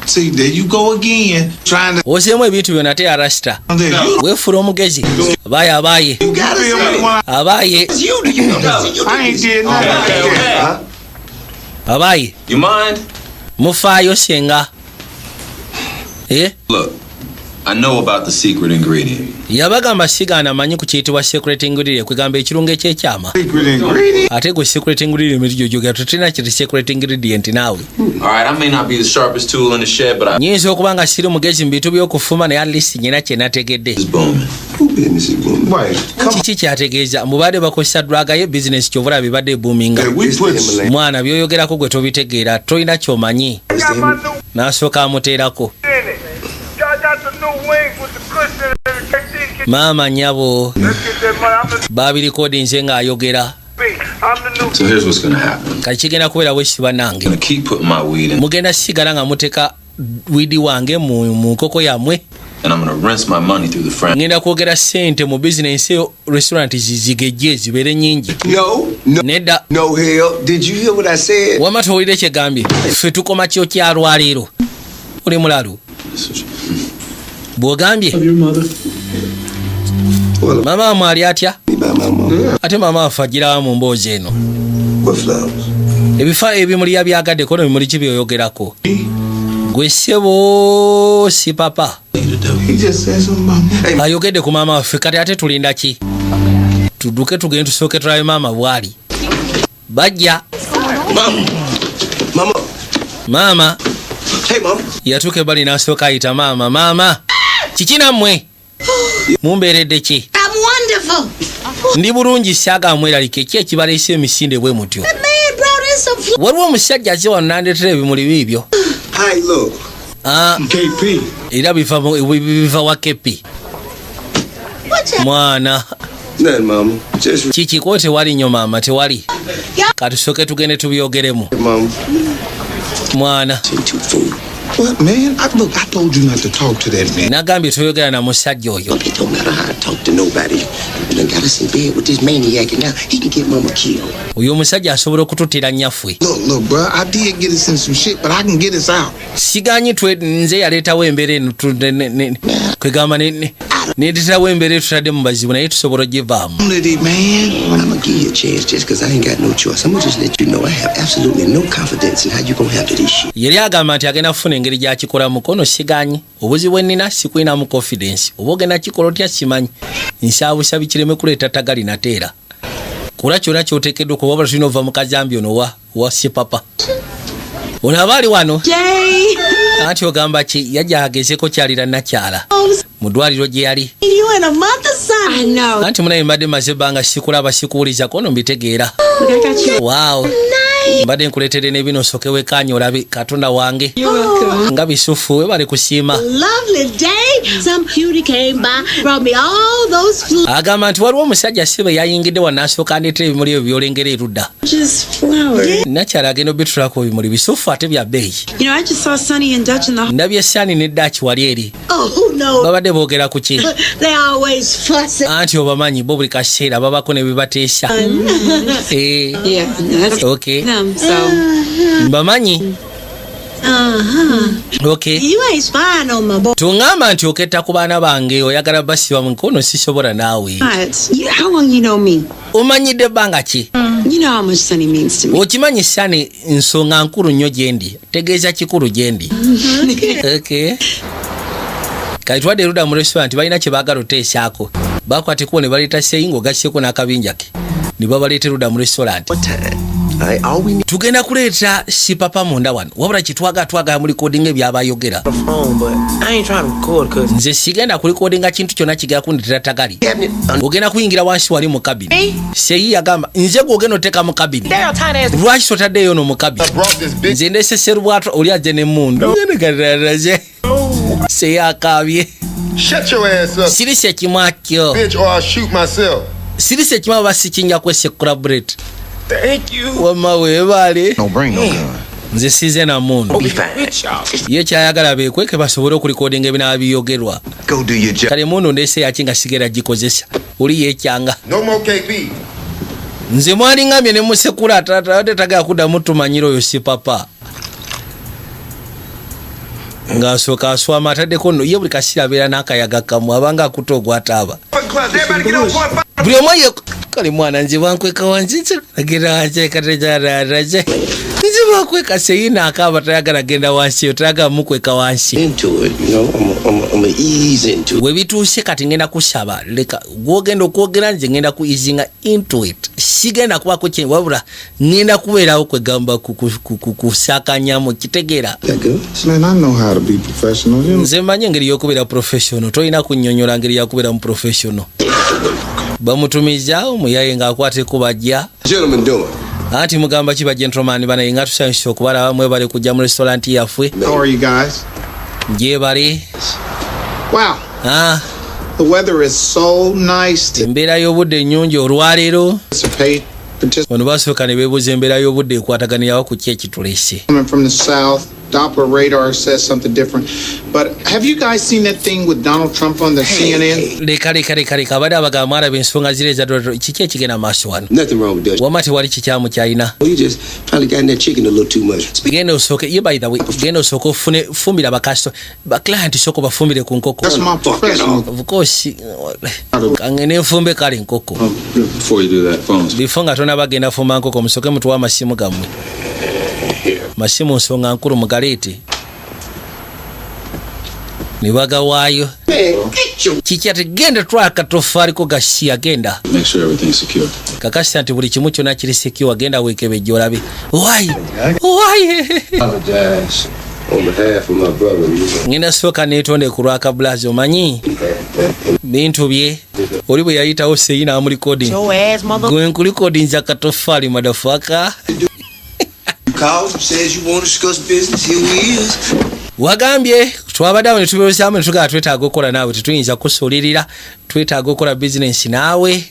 See, there you go again, trying to. Ozeemu ebintu byonna ate ya rasita. Weefula omugezi, abaaye abaaye. You gotta say it. Abaaye. You, you, you, I ain't did nothing like that. Abaaye. You mind? Mufaayo senga. Eh? Look, I know about the secret ingredient. Yabagamba sigaana manyi ku kiyitibwa secret ingredient, kwegamba ekirungo ekyekyama. Secret ingredient. Ate gwe secret ingredient gyogyogera tetulina kiti secret ingredient naawe. All right, I may not be the sharpest tool in the shed, but I Nyinza okuba nga siri mugezi mu bintu by'okufuma, naye at least nyina kye nategedde. is booming. Who business is booming? Wait, come Kiki kyategeeza mubadde bakozesa drug ye bizinesi, kyova bibadde ebuuminga. on. We It's the put Himalayan. Mwana, byoyogerako gwe tobitegeera, tolina kyomanyi. It's the Him- N'asooka amuteerako. Maama nyabo, babirikodinze ng'ayogera. So here's what's gonna happen. Kati kigenda kubeera bwesiba nange. I'm gonna keep putting my weed in, Mugenda sigala nga muteka weed wange mu nkoko yammwe. and I'm gonna rinse my money through the franchise. Ngenda kwogera sente mu bizinensi eyo, restaurant zigejje zibeere nyingi. No, no, Nedda. no hell. Did you hear what I said? Wama towulire kyegambye, ffe tukoma kyo kyalwaleero, oli mulalu bw'ogambye. Well, Maama wamwe ali atya? me by my mom. Ate maama waffe agirawa mu mboozi eno? What flowers? Ebifa ebimuli yabyagaddeko no bimuli ki byoyogerako gwe ssebo si papa? He just said something about me. Ayogedde ku maama waffe, kati ate tulinda ki? Tudduke tugende tusooke tulabe maama bw'ali bajja. Mama. Mama. Maama. Hey, mama. Yatuuka ebbali n'asooka ayita maama. Maama, kiki nammwe mumbeeredde ki? I'm wonderful. Ndi bulungi, saaga mweralike. Ki ekibaleese emisinde bwe mutyo? The man brought in some flowers. Waliwo omusajja azze wano n'andeetera ebimuli biibyo. Hi, look. Ah, KP. era biva wa kepi. What you Mwana. Nothing, mama. Just Kikiko tewali nnyo maama, tewali. Katusooke tugende tubyogeremu. mama. Mwana. Too food. What, man? Look, I told you not to talk to that man. Nagambye toyogera na musajja oyo. It don't matter how I talk to nobody. You done got us in bed with this maniac, and now he can get mama killed. Oyo omusajja asobola okututtira nnyaffe. Look, look, bro. I did get us in some shit, but I can get us out. Siganyi nze yaleetawo embeera eno, kwegamba nendeterawo embeera etutadde mu bazibu, naye tusobola ogivaamu. Unity, man. I'm gonna give you a chance just 'cause I ain't got no choice. I'm gonna just let you know I have absolutely no confidence in how you gonna handle this shit. Yali agamba nti agenda kufuna engeri gyakikola mukono. Siganyi, obuzibu bwe nnina sikulinamu confidence, oba ogenda kikola otya simanyi. Nsaabusabi kireme kuleeta tagali nateera kula kyonna kyoteekeddwa okuba wabula tulina ova mu kazambi ono wa sipapa ono aba ali wano. Jay. Anti ogamba ki, yajja agezeko kyalira nakyala mu ddwaliro gye yali. You in a month of Sunday. I know. Anti munaye mbadde maze ebbanga sikulaba, sikuwuliza kono mbitegeera. Look, I got you. Waawo, mbadde nkuleetedde n'ebino osooke wekkaanya olabe. Katonda wange, You're welcome. nga bisufu, webale kusiima. Lovely day. Some cutie came by, brought me all those flowers. Agamba nti waliwo omusajja sibe yayingidde wanasooka ndeetera ebimuli ebyo byolengera erudda. Just flowers. Nakyala agenda obitulako ebimuli bisufu ate bya bbeeyi. I just saw Sonny and Dutch in the Ndabye Sonny ne Dutch wali eri. Oh, no. Babadde boogera ku ki? They always fussing. Anti obamanyi bo buli kaseera babako ne bebateesa. Eh, Yeah, that's okay. them. So Mbamanyi. Okay. You ain't spying on my boy. Tuŋŋamba nti oketta ku baana bange, oyagala basiba mu nkono, sisobola naawe. But you, how long you know me? Omanyidde ebbanga ki? You know how much Sonny means to me. Okimanyi Sonny nsonga nkulu nnyo gye ndi, tegeeza kikulu gye ndi. Okay. Kati twadde erudda mu restaurant, balina kye baagala oteesaako. Bakwata ekkubo ne baleeta seyi ng'ogasseko n'akabinja ke ne babaleeta erudda mu restaurant. All right, all we need Tugenda kuleeta sipapa munda wano, wabula kitwaga twagala mu recordinga ebyabayogera. The phone, but I ain't trying to record cause Nze sigenda kurecordinga kintu kyonna kigenda kundetera tagali. cabinet. Ogenda kuyingira wansi wali mu cabin. Seyi yagamba nze gwogenda oteeka mu cabin. Daryl tiny ass. Lwaki totaddeeyo no mu cabin? Brought this big Nze ndese serubwato, oli azze nemmundu. Seyi akaabye. Shut your ass up, Sirisa ekimwakyo. bitch, or I'll shoot myself. Sirisa ekimwa oba sikinja kwesekula bullet. Thank you. Wamma weebaale. Don't bring no gun. Nze size na mundu. Be fine. With y'all. Ye kyayagala beekweke basobole okurecordinga ebinaaba biyogerwa. Go do your job. Kale mundu ndese yaki nga sigera gikozesa, oli yekyanga. No more KB. Nze mwaliŋŋambye ne musekula ate tagala kuddamu tumanyira oyo si papa ng'asooka aswama ataddeko nno ye buli kaseera abeera n'akayaga kamu abanga akuta ogwataaba. Everybody get on point. Buli omu ye kale mwana nze bankweka wansi agenda wansi katekyararaje nze bankweka seyina akaaba tayagala genda wansi eyo tayagala mukweka wansi. Into it, you know. I'm gonna ease into it. We bituuse kati ngenda kusaba leka gwogenda okwogera, nze ngenda ku easinga into it, sigenda kubako kye wabula ngenda kubeerawo kwegamba kusakanyamu kitegeera. That good? Man, I know how to be professional. You know. Nze mmanyi engeri y'okubeera professional, tolina kunnyonnyola ngeri yakubeera mu professional. Bamutumiza omuyaye ng'akwata ekkubo ajja. Gentlemen doing? Anti mugamba ki ba gentleman banaye nga tusanyusa okubalaba, mwebale kujja mu restaurant yaffe. How are you guys? Gyebale. Wow. Ah, The weather is so nice to embeera y'obudde ennyungi olwaleero. participate. Ono basooka ne beebuuza embeera y'obudde ekwataganirawo ku ki ekitulese. Coming from the south, Doppler radar says something different. But have you guys seen that thing with Donald Trump on the CNN? Leka leka leka leka, abadde abagamba mwalaba ensonga ziri eza Donald Trump. Kiki ekigenda maaso wano? Nothing wrong with Dutch. Wamma tewali kikyamu kyalina. You just probably got in that chicken a little too much. Genda osooke ye, by the way, genda osooke ofune fumbira bakasito baclient, sooka bafumbire ku nkoko. That's my professional. Of course, kangende nfumbe kale enkoko. Before you do that, phones. Before nga tona bagenda fumba nkoko, musooke mutuwa amasimu gammwe. Masimu nsonga nkulu, mugaleete. Ne bagawaayo. Kiki ate? Genda twala katofaaliko gasiya, genda. Make sure everything's secure. Kakasa nti buli kimu kyonna kiri secure, genda weekebejje olabe wayi wayi. Apologize on behalf of my brother. You know. Ngenda sooka neetonde ku lwakabulazi, omanyi bintu bye oli bwe yayitawo seyi n'amurecording. Your ass, mother. Gwe nkurecordinza katofaali, motherfucker. You called, says you want to discuss business. Here we is. Wagambye twabadde awo ne tubeozaamu ne tugamba twetaaga okukola naawe, tetuyinza kusuulirira, twetaaga okukola bizinensi naawe.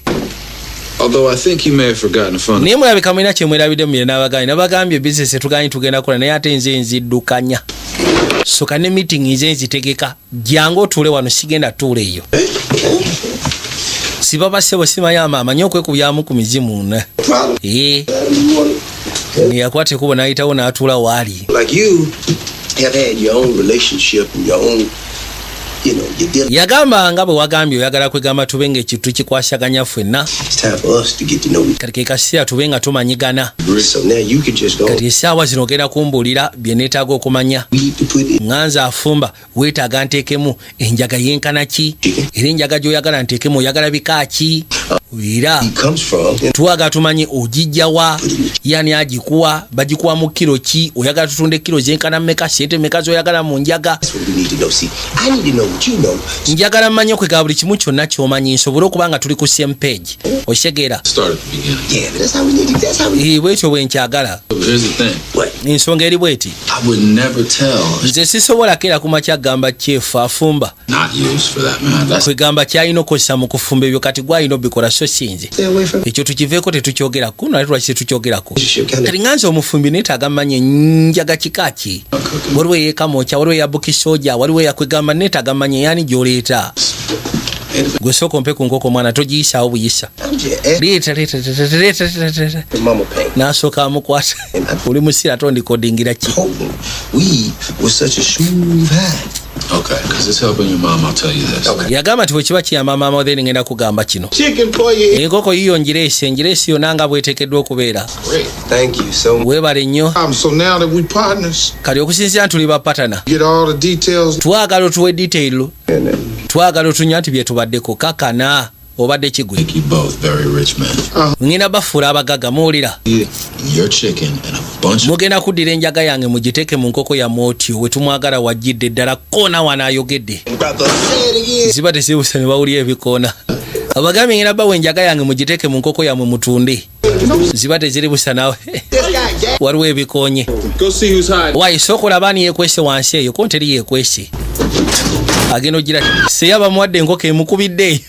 Although I think you may have forgotten a fun. Naye mulabika mulina kyemwerabidde mubye n'abagambye nabagambye bizinensi tuganyi tugenda kukola naye ate nze nziddukanya soka ne meeting nze nzitegeka, jangu otuule wano, sigenda tuula eyo siba basebo simanyi ama amanyi okwekubyamu ku mizimu na Problem. ee yakwata ekubo n'ayitawo n'atuula waali. Like you have had your own relationship and your own, your dealing. Yagamba nga bwe wagambye oyagala kwegamba tube nga ekintu kikwasaganya ffenna. It's time for us to get to know each Kati ke kaseera tube nga tumanyigana. other. So now you can just go. Kati essaawa zino ogenda kumbuulira bye neetaaga okumanya. We need to put in. Ŋŋanza afumba weetaaga nteekemu enjaga yenkana ki, era enjaga gy'oyagala nteekemu oyagala bika ki? Era Comes from. Twagala tumanye ogijjawa, yani agikuwa, bagikuwa mu kiro ki, oyagala tutunde kiro zenkana mmeka, sente mmeka zoyagala mu njaga. That's what we need to know. See, I need to know what you know. Njagala mmanye okwegaba buli kimu kyonna kyomanyi, nsobole okuba nga tuli ku same page, okitegeera? Start at the beginning. Yeah, that's how we need to. That's how we. Eh, bwetyo bwe nkyagala. But here's the thing. Ensonga eri bweti. I would never tell. Nze sisobola keera ku makya gamba chef afumba Not use for that man. That's kwegamba kyalina okukozesa mu kufumba ebyo, kati gwalina obikola so sinze. Stay away from. Ekyo tukiveeko, tetukyogerako naye. Lwaki tetukyogerako? Kati nganze omufumbi neetaaga mmanye njaga kika ki. Waliwo eyekamokya, waliwo eya bukisoja, waliwo eyakwegamba, neetaaga mmanye yani gy'oleeta. Gwe sooka ompe ku nkoko, mwana, togiyisaawo buyisa. I'm just asking Leeta, leeta, leeta, leeta, leeta, leeta. Mama pain. N'asooka amukwata oli musira tondikodingira ki. Potent weed was such a smooth high. Okay, because it's helping your mom. I'll tell you this. Okay. Yagamba nti bwe kiba kiyamba maama, then ngenda kugamba kino. Chicken for you. Enkoko yiyo ngireese, ngireese yonna nga bweteekeddwa okubeera. Great. Thank you so much. Weebale nnyo. So now that we partners, Kati okusinziira tuli ba partner, get all the details. Twagala otuwe detail, twagala otunya nti bye tubaddeko kakana obadde kigwe. Make you both very rich men. Ngenda bafuula abagagga, muwulira? Your chicken and a bunch of Mugenda kuddira enjaga yange mugiteeke mu nkoko ya mwotyo we tumwagala wajjidde ddala koona wano ayogedde. Brother, say it again. Ziba tezibuse ne bawulira ebikoona. Abagambye ngenda bawa enjaga yange mugiteeke mu nkoko yammwe mutunde, ziba teziri busa nawe. This guy, Jack. Waliwo ebikoonye. Go see who's hiding. Wayi sooka olaba ani yeekwese wansi eyo, ko teri yeekwese. Agenda ogira seya bamuwadde enkoko emukubidde eyo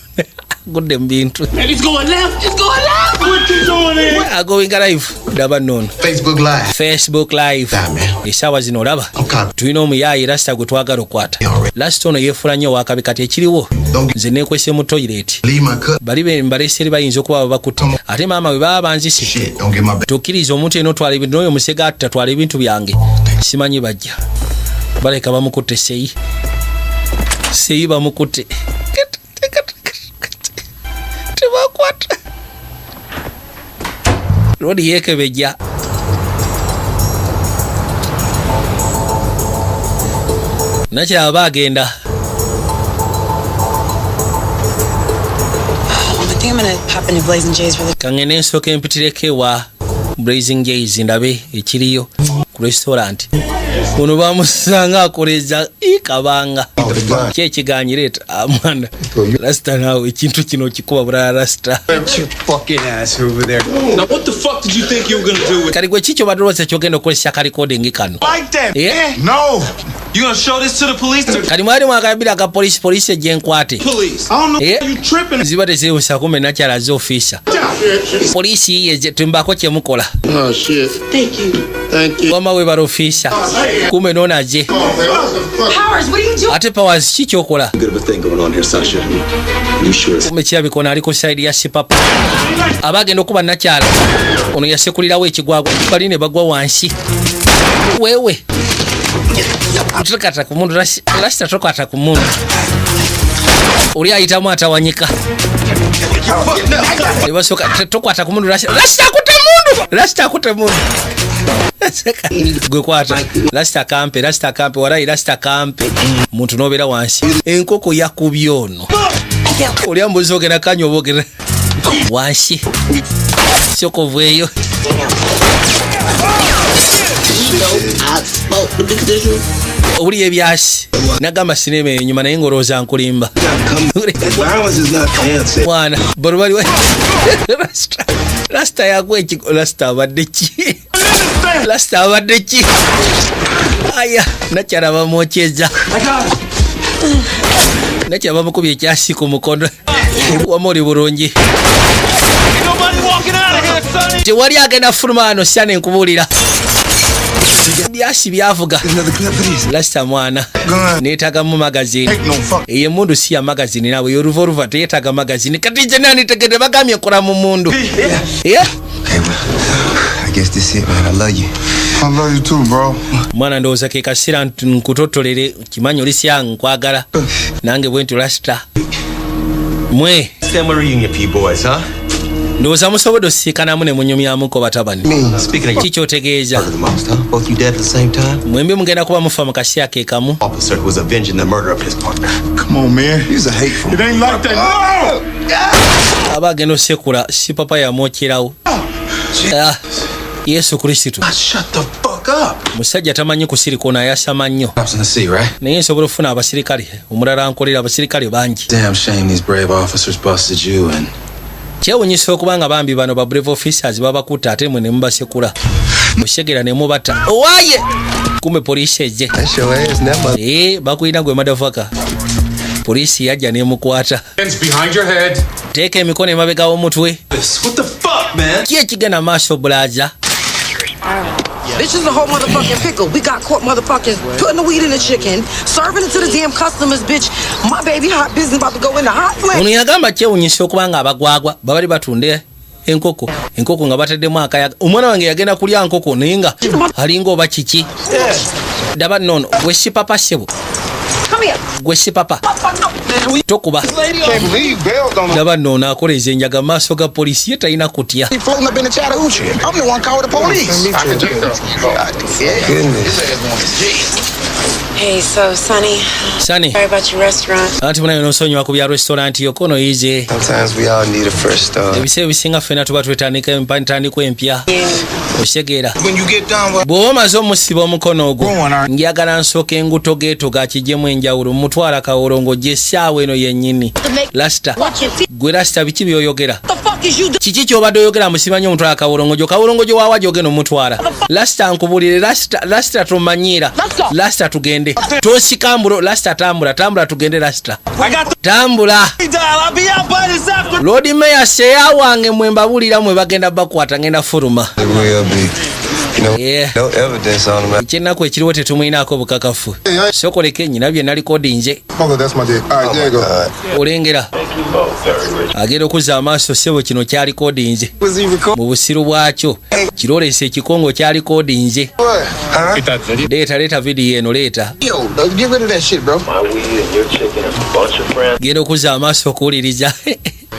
agudde mu bintu. It's going left. It's going left. What you doing here? Agoinga live, ndaba nnono. Facebook Live. Facebook Live. Essaawa zino olaba tulina omuyaayi rasita gwe twagala okwata. Rasita ono yeefula nnyo owakabi. Kati ekiriwo, nze neekwese mu toilet. Leave my cut. Bali be mbaleese eri bayinza okuba babakutte, ate maama bwe baba banzise. Shit, don't get my back. Tokkiriza omuntu eno twala ebintu n'oyo musega ati tatwala ebintu byange, simanyi bajja baleka bamukutte. Seyi seyi bamukutte, tebakwata lodi yeekebejja. Nakyaba bagenda. I think I'm gonna pop into Blazing J's really. Kaŋŋende nsooka empitireko ewa Blazing Jays ndabe ekiriyo ku restaurant. Ono bamusanga akoleza kabanga ki ekiganyi leeta mwana rasita naawe ekintu kino okikuba bulala rasita. Your fucking ass over there. Now, what the fuck did you think you were gonna do with Kali gwe kiki obadde olowooza kyogenda okukozesa ka recording kano? Like that, Yeah. man. No. You gonna show this to the police? Kali mwali mwakabira aka polisi, polisi ejjenkwate. Police. I don't know. Eh? You tripping. Ziba tezibusa kumbe nakyala ofiisa poliisi yiye tumbaako kyemukola. Oh, shit. Thank you. Thank you. Wama webala ofiisa, kumbe noonaje. Powers, what are you doing? Ate Powers, ki kyokola? Bit of a thing going on here, Sasha. You sure? Kumbe kirabika ono ali ku side ya sipapa aba agenda okuba nakyala ono yasekulirawo ekigwagwa bali ne bagwa wansi. Wewe tokwata ku mundu, rasita tokwata ku mundu, oli ayitamu atawanyika. Nebasooka tokwata ku mundu, rasita akute mundu, rasita akute mundu, gwe kwata rasita kampe, rasita kampe, walayi rasita kampe muntu nobeera wansi. Enkoko yakubye ono oli ambuzi ogenda kanywa oba ogenda wansi sokoveeyo. You know, I spoke the big issue. Owulira ebyasi nagamba sinema enyuma naye ng'olowooza nkulimba. Violence is not the answer. Mwana bolubali rasita yagwa ekigo. Rasita abadde ki? Rasita abadde ki? Aya nakyala bamwokyeza, nakyala bamukubye ekyasi ku mukono. Wama oli bulungi? Nobody walking out of here, Sonny. Tewali agenda fuluma wano syane nkubuulira byasi byavuga. Lasita mwana neetagamu magazine. Eyo emundu si ya magazine naawe, eyo revolver teyeetaaga magazine. Kati nze nanitegedde bagambye nkola mu mundu. Yeah. Okay, well, I guess this it, man. I love you. I love you too, bro. Mwana ndowooza ke kaseera nkutotolere kimanyi oli sya nkwagala nange bwe nti lasita mwe. Family reunion for you boys, huh? Ndowooza musobodde osisinkanamu ne munyumyamuko, batabani. Speaking of Kikyotegeeza? the most, huh? Both you dead at the same time? Mwembi mugenda kuba mufa mu kaseera ke kamu. Officer who was avenging the murder of his partner. Come on, man. He's a hateful. It ain't like that. No! Aba agenda osekula Sipapa yamwokyerawo. Ah, Yesu Kristo! Shut the fuck up. Musajja tamanyi kusirika, ono ayasama nnyo. Cops in the sea, right? Naye nsobola okufuna abasirikale omulala nkolera, abasirikale bangi. Damn shame these brave officers busted you and Kyewunyisa okuba nga bambi bano ba brave officers babakutta, ate mwe ne mubasekula oshegera ne mubatta. Owaaye, kumbe poliisi ejje. That's your ass now, mother. Ee, bakulina gwe motherfucker. Poliisi yajja nemukwata. Hands behind your head. Teeka emikono emabega w'omutwe. What the fuck, man? Ki ekigenda maaso, brother? Bitch is a whole motherfucking pickle. We got caught motherfucking putting the weed in the chicken, serving it to the damn customers, bitch. My baby hot business about to go in the hot flame. Ono yagamba kyewunyisa okuba nga abagwagwa babali batunda enkoko, enkoko nga bataddemu akayaga. Omwana wange yagenda kulya nkoko naye nga alinga oba kiki. Daba nono gwe Sipapa, ssebo. Come here. Gwe Sipapa, tokuba. Can't believe Bell don't. Daba nono akola ezenjaga mu maaso ga poliisi, ye talina kutya. He floating up in the Chattahoochee. I'm the one called the police. I can Goodness. Hey, so Sonny, Sonny. sorry about your restaurant. Anti munaye nosonyiwa ku bya restaurant yo kono yize. Sometimes we all need a fresh start. Ebiseera ebisinga ffena tuba twetandika entandikwa empya, okitegeera? When you get done with Bw'oba omaze omusiba omukono ogwo, njagala nsooka enguto geetoga kijjemu enjawulo, mutwala kawolongo gye essaawa eno yennyini. Lasita, gwe Lasita, biki byoyogera? The fuck is you doing? Kiki kyobadde oyogera? Musimanyi omutwala kawolongojo, kawolongojo waawa gyogenda omutwala. Lasita, nkubulire Lasita, Lasita tomanyiira. Lasita, tugende, tosikambula. Lasita, tambula, tambula tugende. Lasita, tambula. Dial. I'll be out by this afternoon. Lord Mayor seya wange, mwe mbabulira, mwe bagenda bakwata, ngenda fuluma. It will be. You know, Yeah. no evidence on him. Ekyennaku ekiriwo tetumwinaako bukakafu. Sokoleke nyina bye nalikodinze. Hold on, that's my dick. All right, there you go. Olengera agenda okuzza amaaso, ssebo, kino kyalikodinze. Was he recording? Mu busiru bwakyo kirolesa ekikongo kyalikodinze. What? Huh? Leeta, leeta vidiyo eno, leeta. Yo, get rid of that shit, bro. Genda okuzza amaaso okuwuliriza.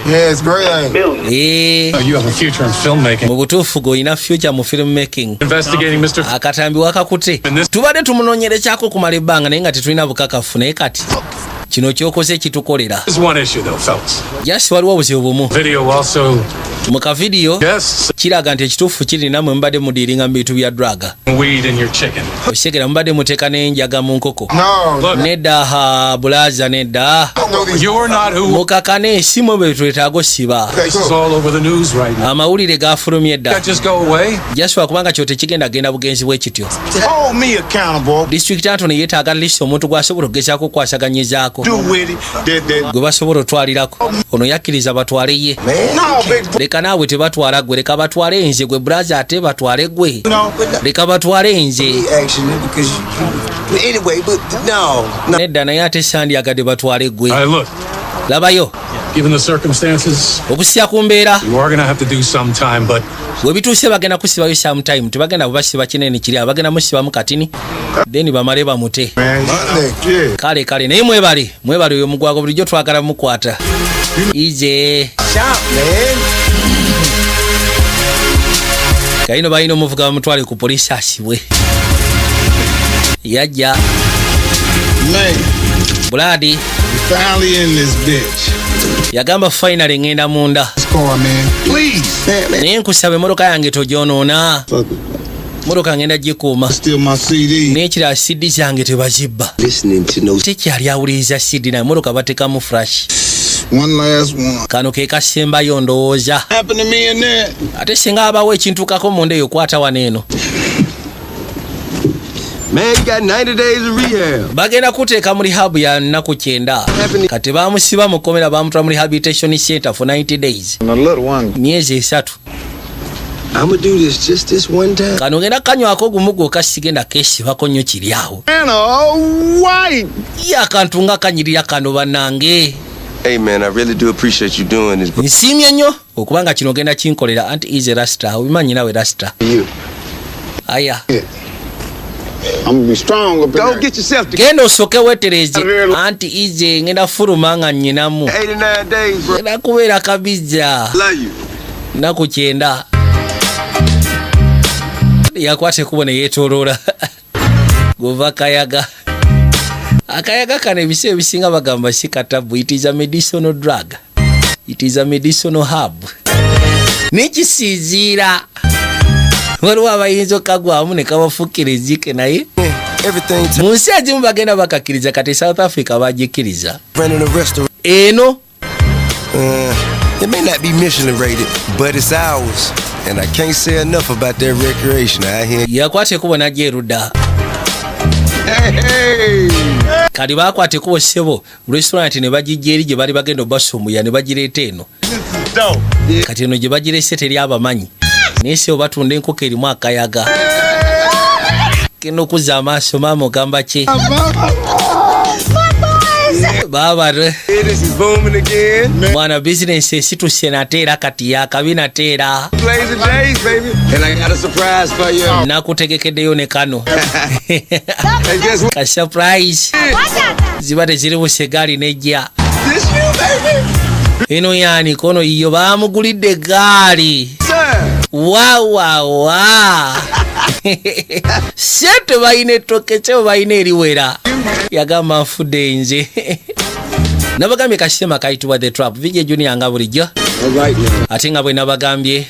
Yeah, it's great, ain't it? Eh, You have a future in filmmaking. Mu butuufu gweolina future mu filmmaking. Investigating Mr. Akatambi wakakute, tubadde tumunoonyerekyako okumala ebbanga naye nga tetulina bukakafu, naye kati kino kyokoze kitukolera. There's one issue though, fellas. Just waliwo obuzibu bumu. Video also Mu kavidiyo guests kiraga nti ekituufu kiri nammwe mubadde mudiiringa mu bintu bya drug. weed in your chicken. Okitegera, mubadde muteeka n'enjaga mu nkoko. No, Nedda ha, brother, nedda. You're not who. Mukakane, si mwe bwe twetaaga osiba. This is all over the news right now. Amawulire gafulumye dda. That just go away. Jaswa kubanga kyo tekigenda genda bugenzi bwe kityo. Hold me accountable. District attorney yeetaaga at least omuntu gw'asobola okugezaako okukwasaganyizaako, Do with it. That, that. gwe basobola otwalirako. Ono yakkiriza batwale ye. No, big Leka naawe, tebatwala gwe, leka batwale nze. Gwe brother, ate batwale gwe? no. Leka batwale nze. Actually, because you, anyway, but no, no. Nedda, naye ate sandyagadde batwale gwe. All right, look. Labayo. Given the circumstances, Okusya ku mbeera, you are gonna have to do some time, but bwe bituuse bagenda kusibayo sometime, tebagenda bubasiba kinene kiri awo, bagenda musibamu katini then bamale bamute. Man, yeah. Kale kale, naye mwebale, mwebale. Oyo mugwago bulijjo twagala mukwata ije. Stop, man. Kalino balina omuvuga bamutwale ku poliisi asibwe. Yajja. Man, Buladi. we finally in this bitch. Yagamba finally ngenda munda. This car, man. Please. Man, man. Naye nkusaba emmotoka yange togyonoona. Fuck it. Motoka ngenda gikuuma. Steal my CD. N'ekirala CD zange tebazibba. Listening to no Tekyali awuliriza CD, naye motoka batekamu flash. One last one. Kano ke kasembayo ndowooza. Happened to me in there. Ate singa abawo ekintukako munda eyo, kwata wano eno. Man, you got 90 days of rehab. Bagenda kuteeka mu rehab ya nnaku 90. Kati bamusiba mu kkomera, bamutwala mu rehabilitation center for 90 days. And a little one. Myezi 3. I'm gonna do this just this one time. Kano ngenda kanywako gumu gwokka, sigenda kesibako nnyo kiri awo. Man, all white. Ye akantu nga kanyirira kano, bannange. Hey, man, I really do appreciate you doing this, bro. Nsiimye nnyo okubanga kino ogenda kinkolera. Anti easy, Rasta, obimanyi nawe Rasta. You. Aya. I'm gonna be strong up in Go there. get yourself together. Genda osooke weetereeze. Anti easy, ngenda fuluma nga nnyinamu. 89 days, bro. Ngenda kubeera kabijja. Love you. Naku 90 yakwata ekkubo ne yeetooloola guva kayaga. Akayaga kano ebiseera ebisinga bagamba si katabu. It is a medicinal drug, it is a medicinal herb. Nekisiiziira waliwo abayinza okagwamu ne kabafukira ezike, naye Everything mu nsi ezimu bagenda bakakkiriza. Kati South Africa bagikkiriza running a restaurant. Eno. It may not be Michelin rated, but it's ours. And I can't say enough about that recreation out here. Yakwata ekkubo najja erudda. Hey! Kati bakwata ekkubo, ssebo, restaurant ne bagijja eri gye bali bagenda obasumbuya ne bagireeta eno. Dope. Kati eno gye bagirese teri abamanyi, naye ssebo batunda enkoko erimu akayaga. Genda okuzza amaaso, maama, ogamba ki? Baaba. This is booming again. Mwana, bizinensi esituse nate era kati yakabi nate era. Blazing Days, baby. And I got a surprise for you. Nakutegekeddeyo ne kano. And guess what? Ka surprise ziba teziri busegaali nejja. This you, baby. Eno yani kono iyo bamugulidde egaali. Sir. Wawawa, sente balina ettooke, kyebo balina eriwera. Yagamba nfudde nze. Nabagambye kasitema kayitibwa The Trap. VJ Junior nga bulijjo. All right now. Ate nga bwe nabagambye,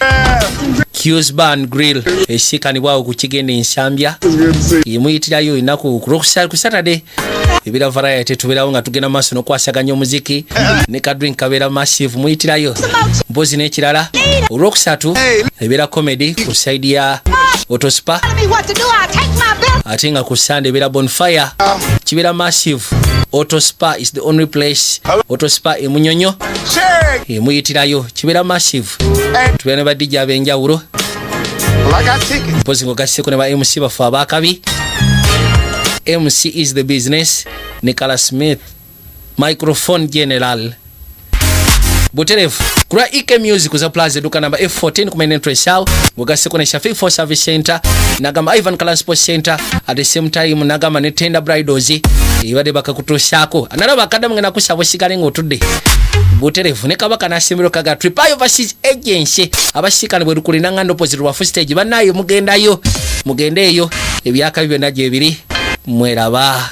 Q's Bar and Grill esiikanibwawo ku kigenda ensambya, emuyitirayo enaku ku Saturday ebira variety. Tubeerawo nga tugenda maaso n'okwasaganya omuziki ne kadrink kabeera massive. Muyitirayo mpozi n'ekirala, olwokusatu ebeera comedy ku side ya Autospa, Me what to do. I take my bill. ate nga ku Sunday ebeera bonfire, kibeera massive. Autospa is the only place, Autospa emunyonyo, emuyitirayo kibeera massive. Tubeera ne ba DJ ab'enjawulo. Well, I got tickets. Mpozi ng'ogasseko ne ba MC baffe abakabi. MC is the business, Nicola Smith microphone general buterevu kulwa Ek Music za Plaza, eduka namba F14 ku main entrance awo, ng'ogasseko ne Shafi for Service Center, nagamba Ivan Kalan Sports Center, at the same time nagamba ne Tender Bridals ebadde bakakutuusaako. Nalaba akaddamu ngenda kusaba osigale ng'otudde buterevu ne Kabaka n'asembero kaga Tripayo Overseas Agency abasiikana bwe lukulina nga opposite lwafu stage. Bannayo mugendayo, mugende eyo, ebyakabi byonna gyebiri, mweraba.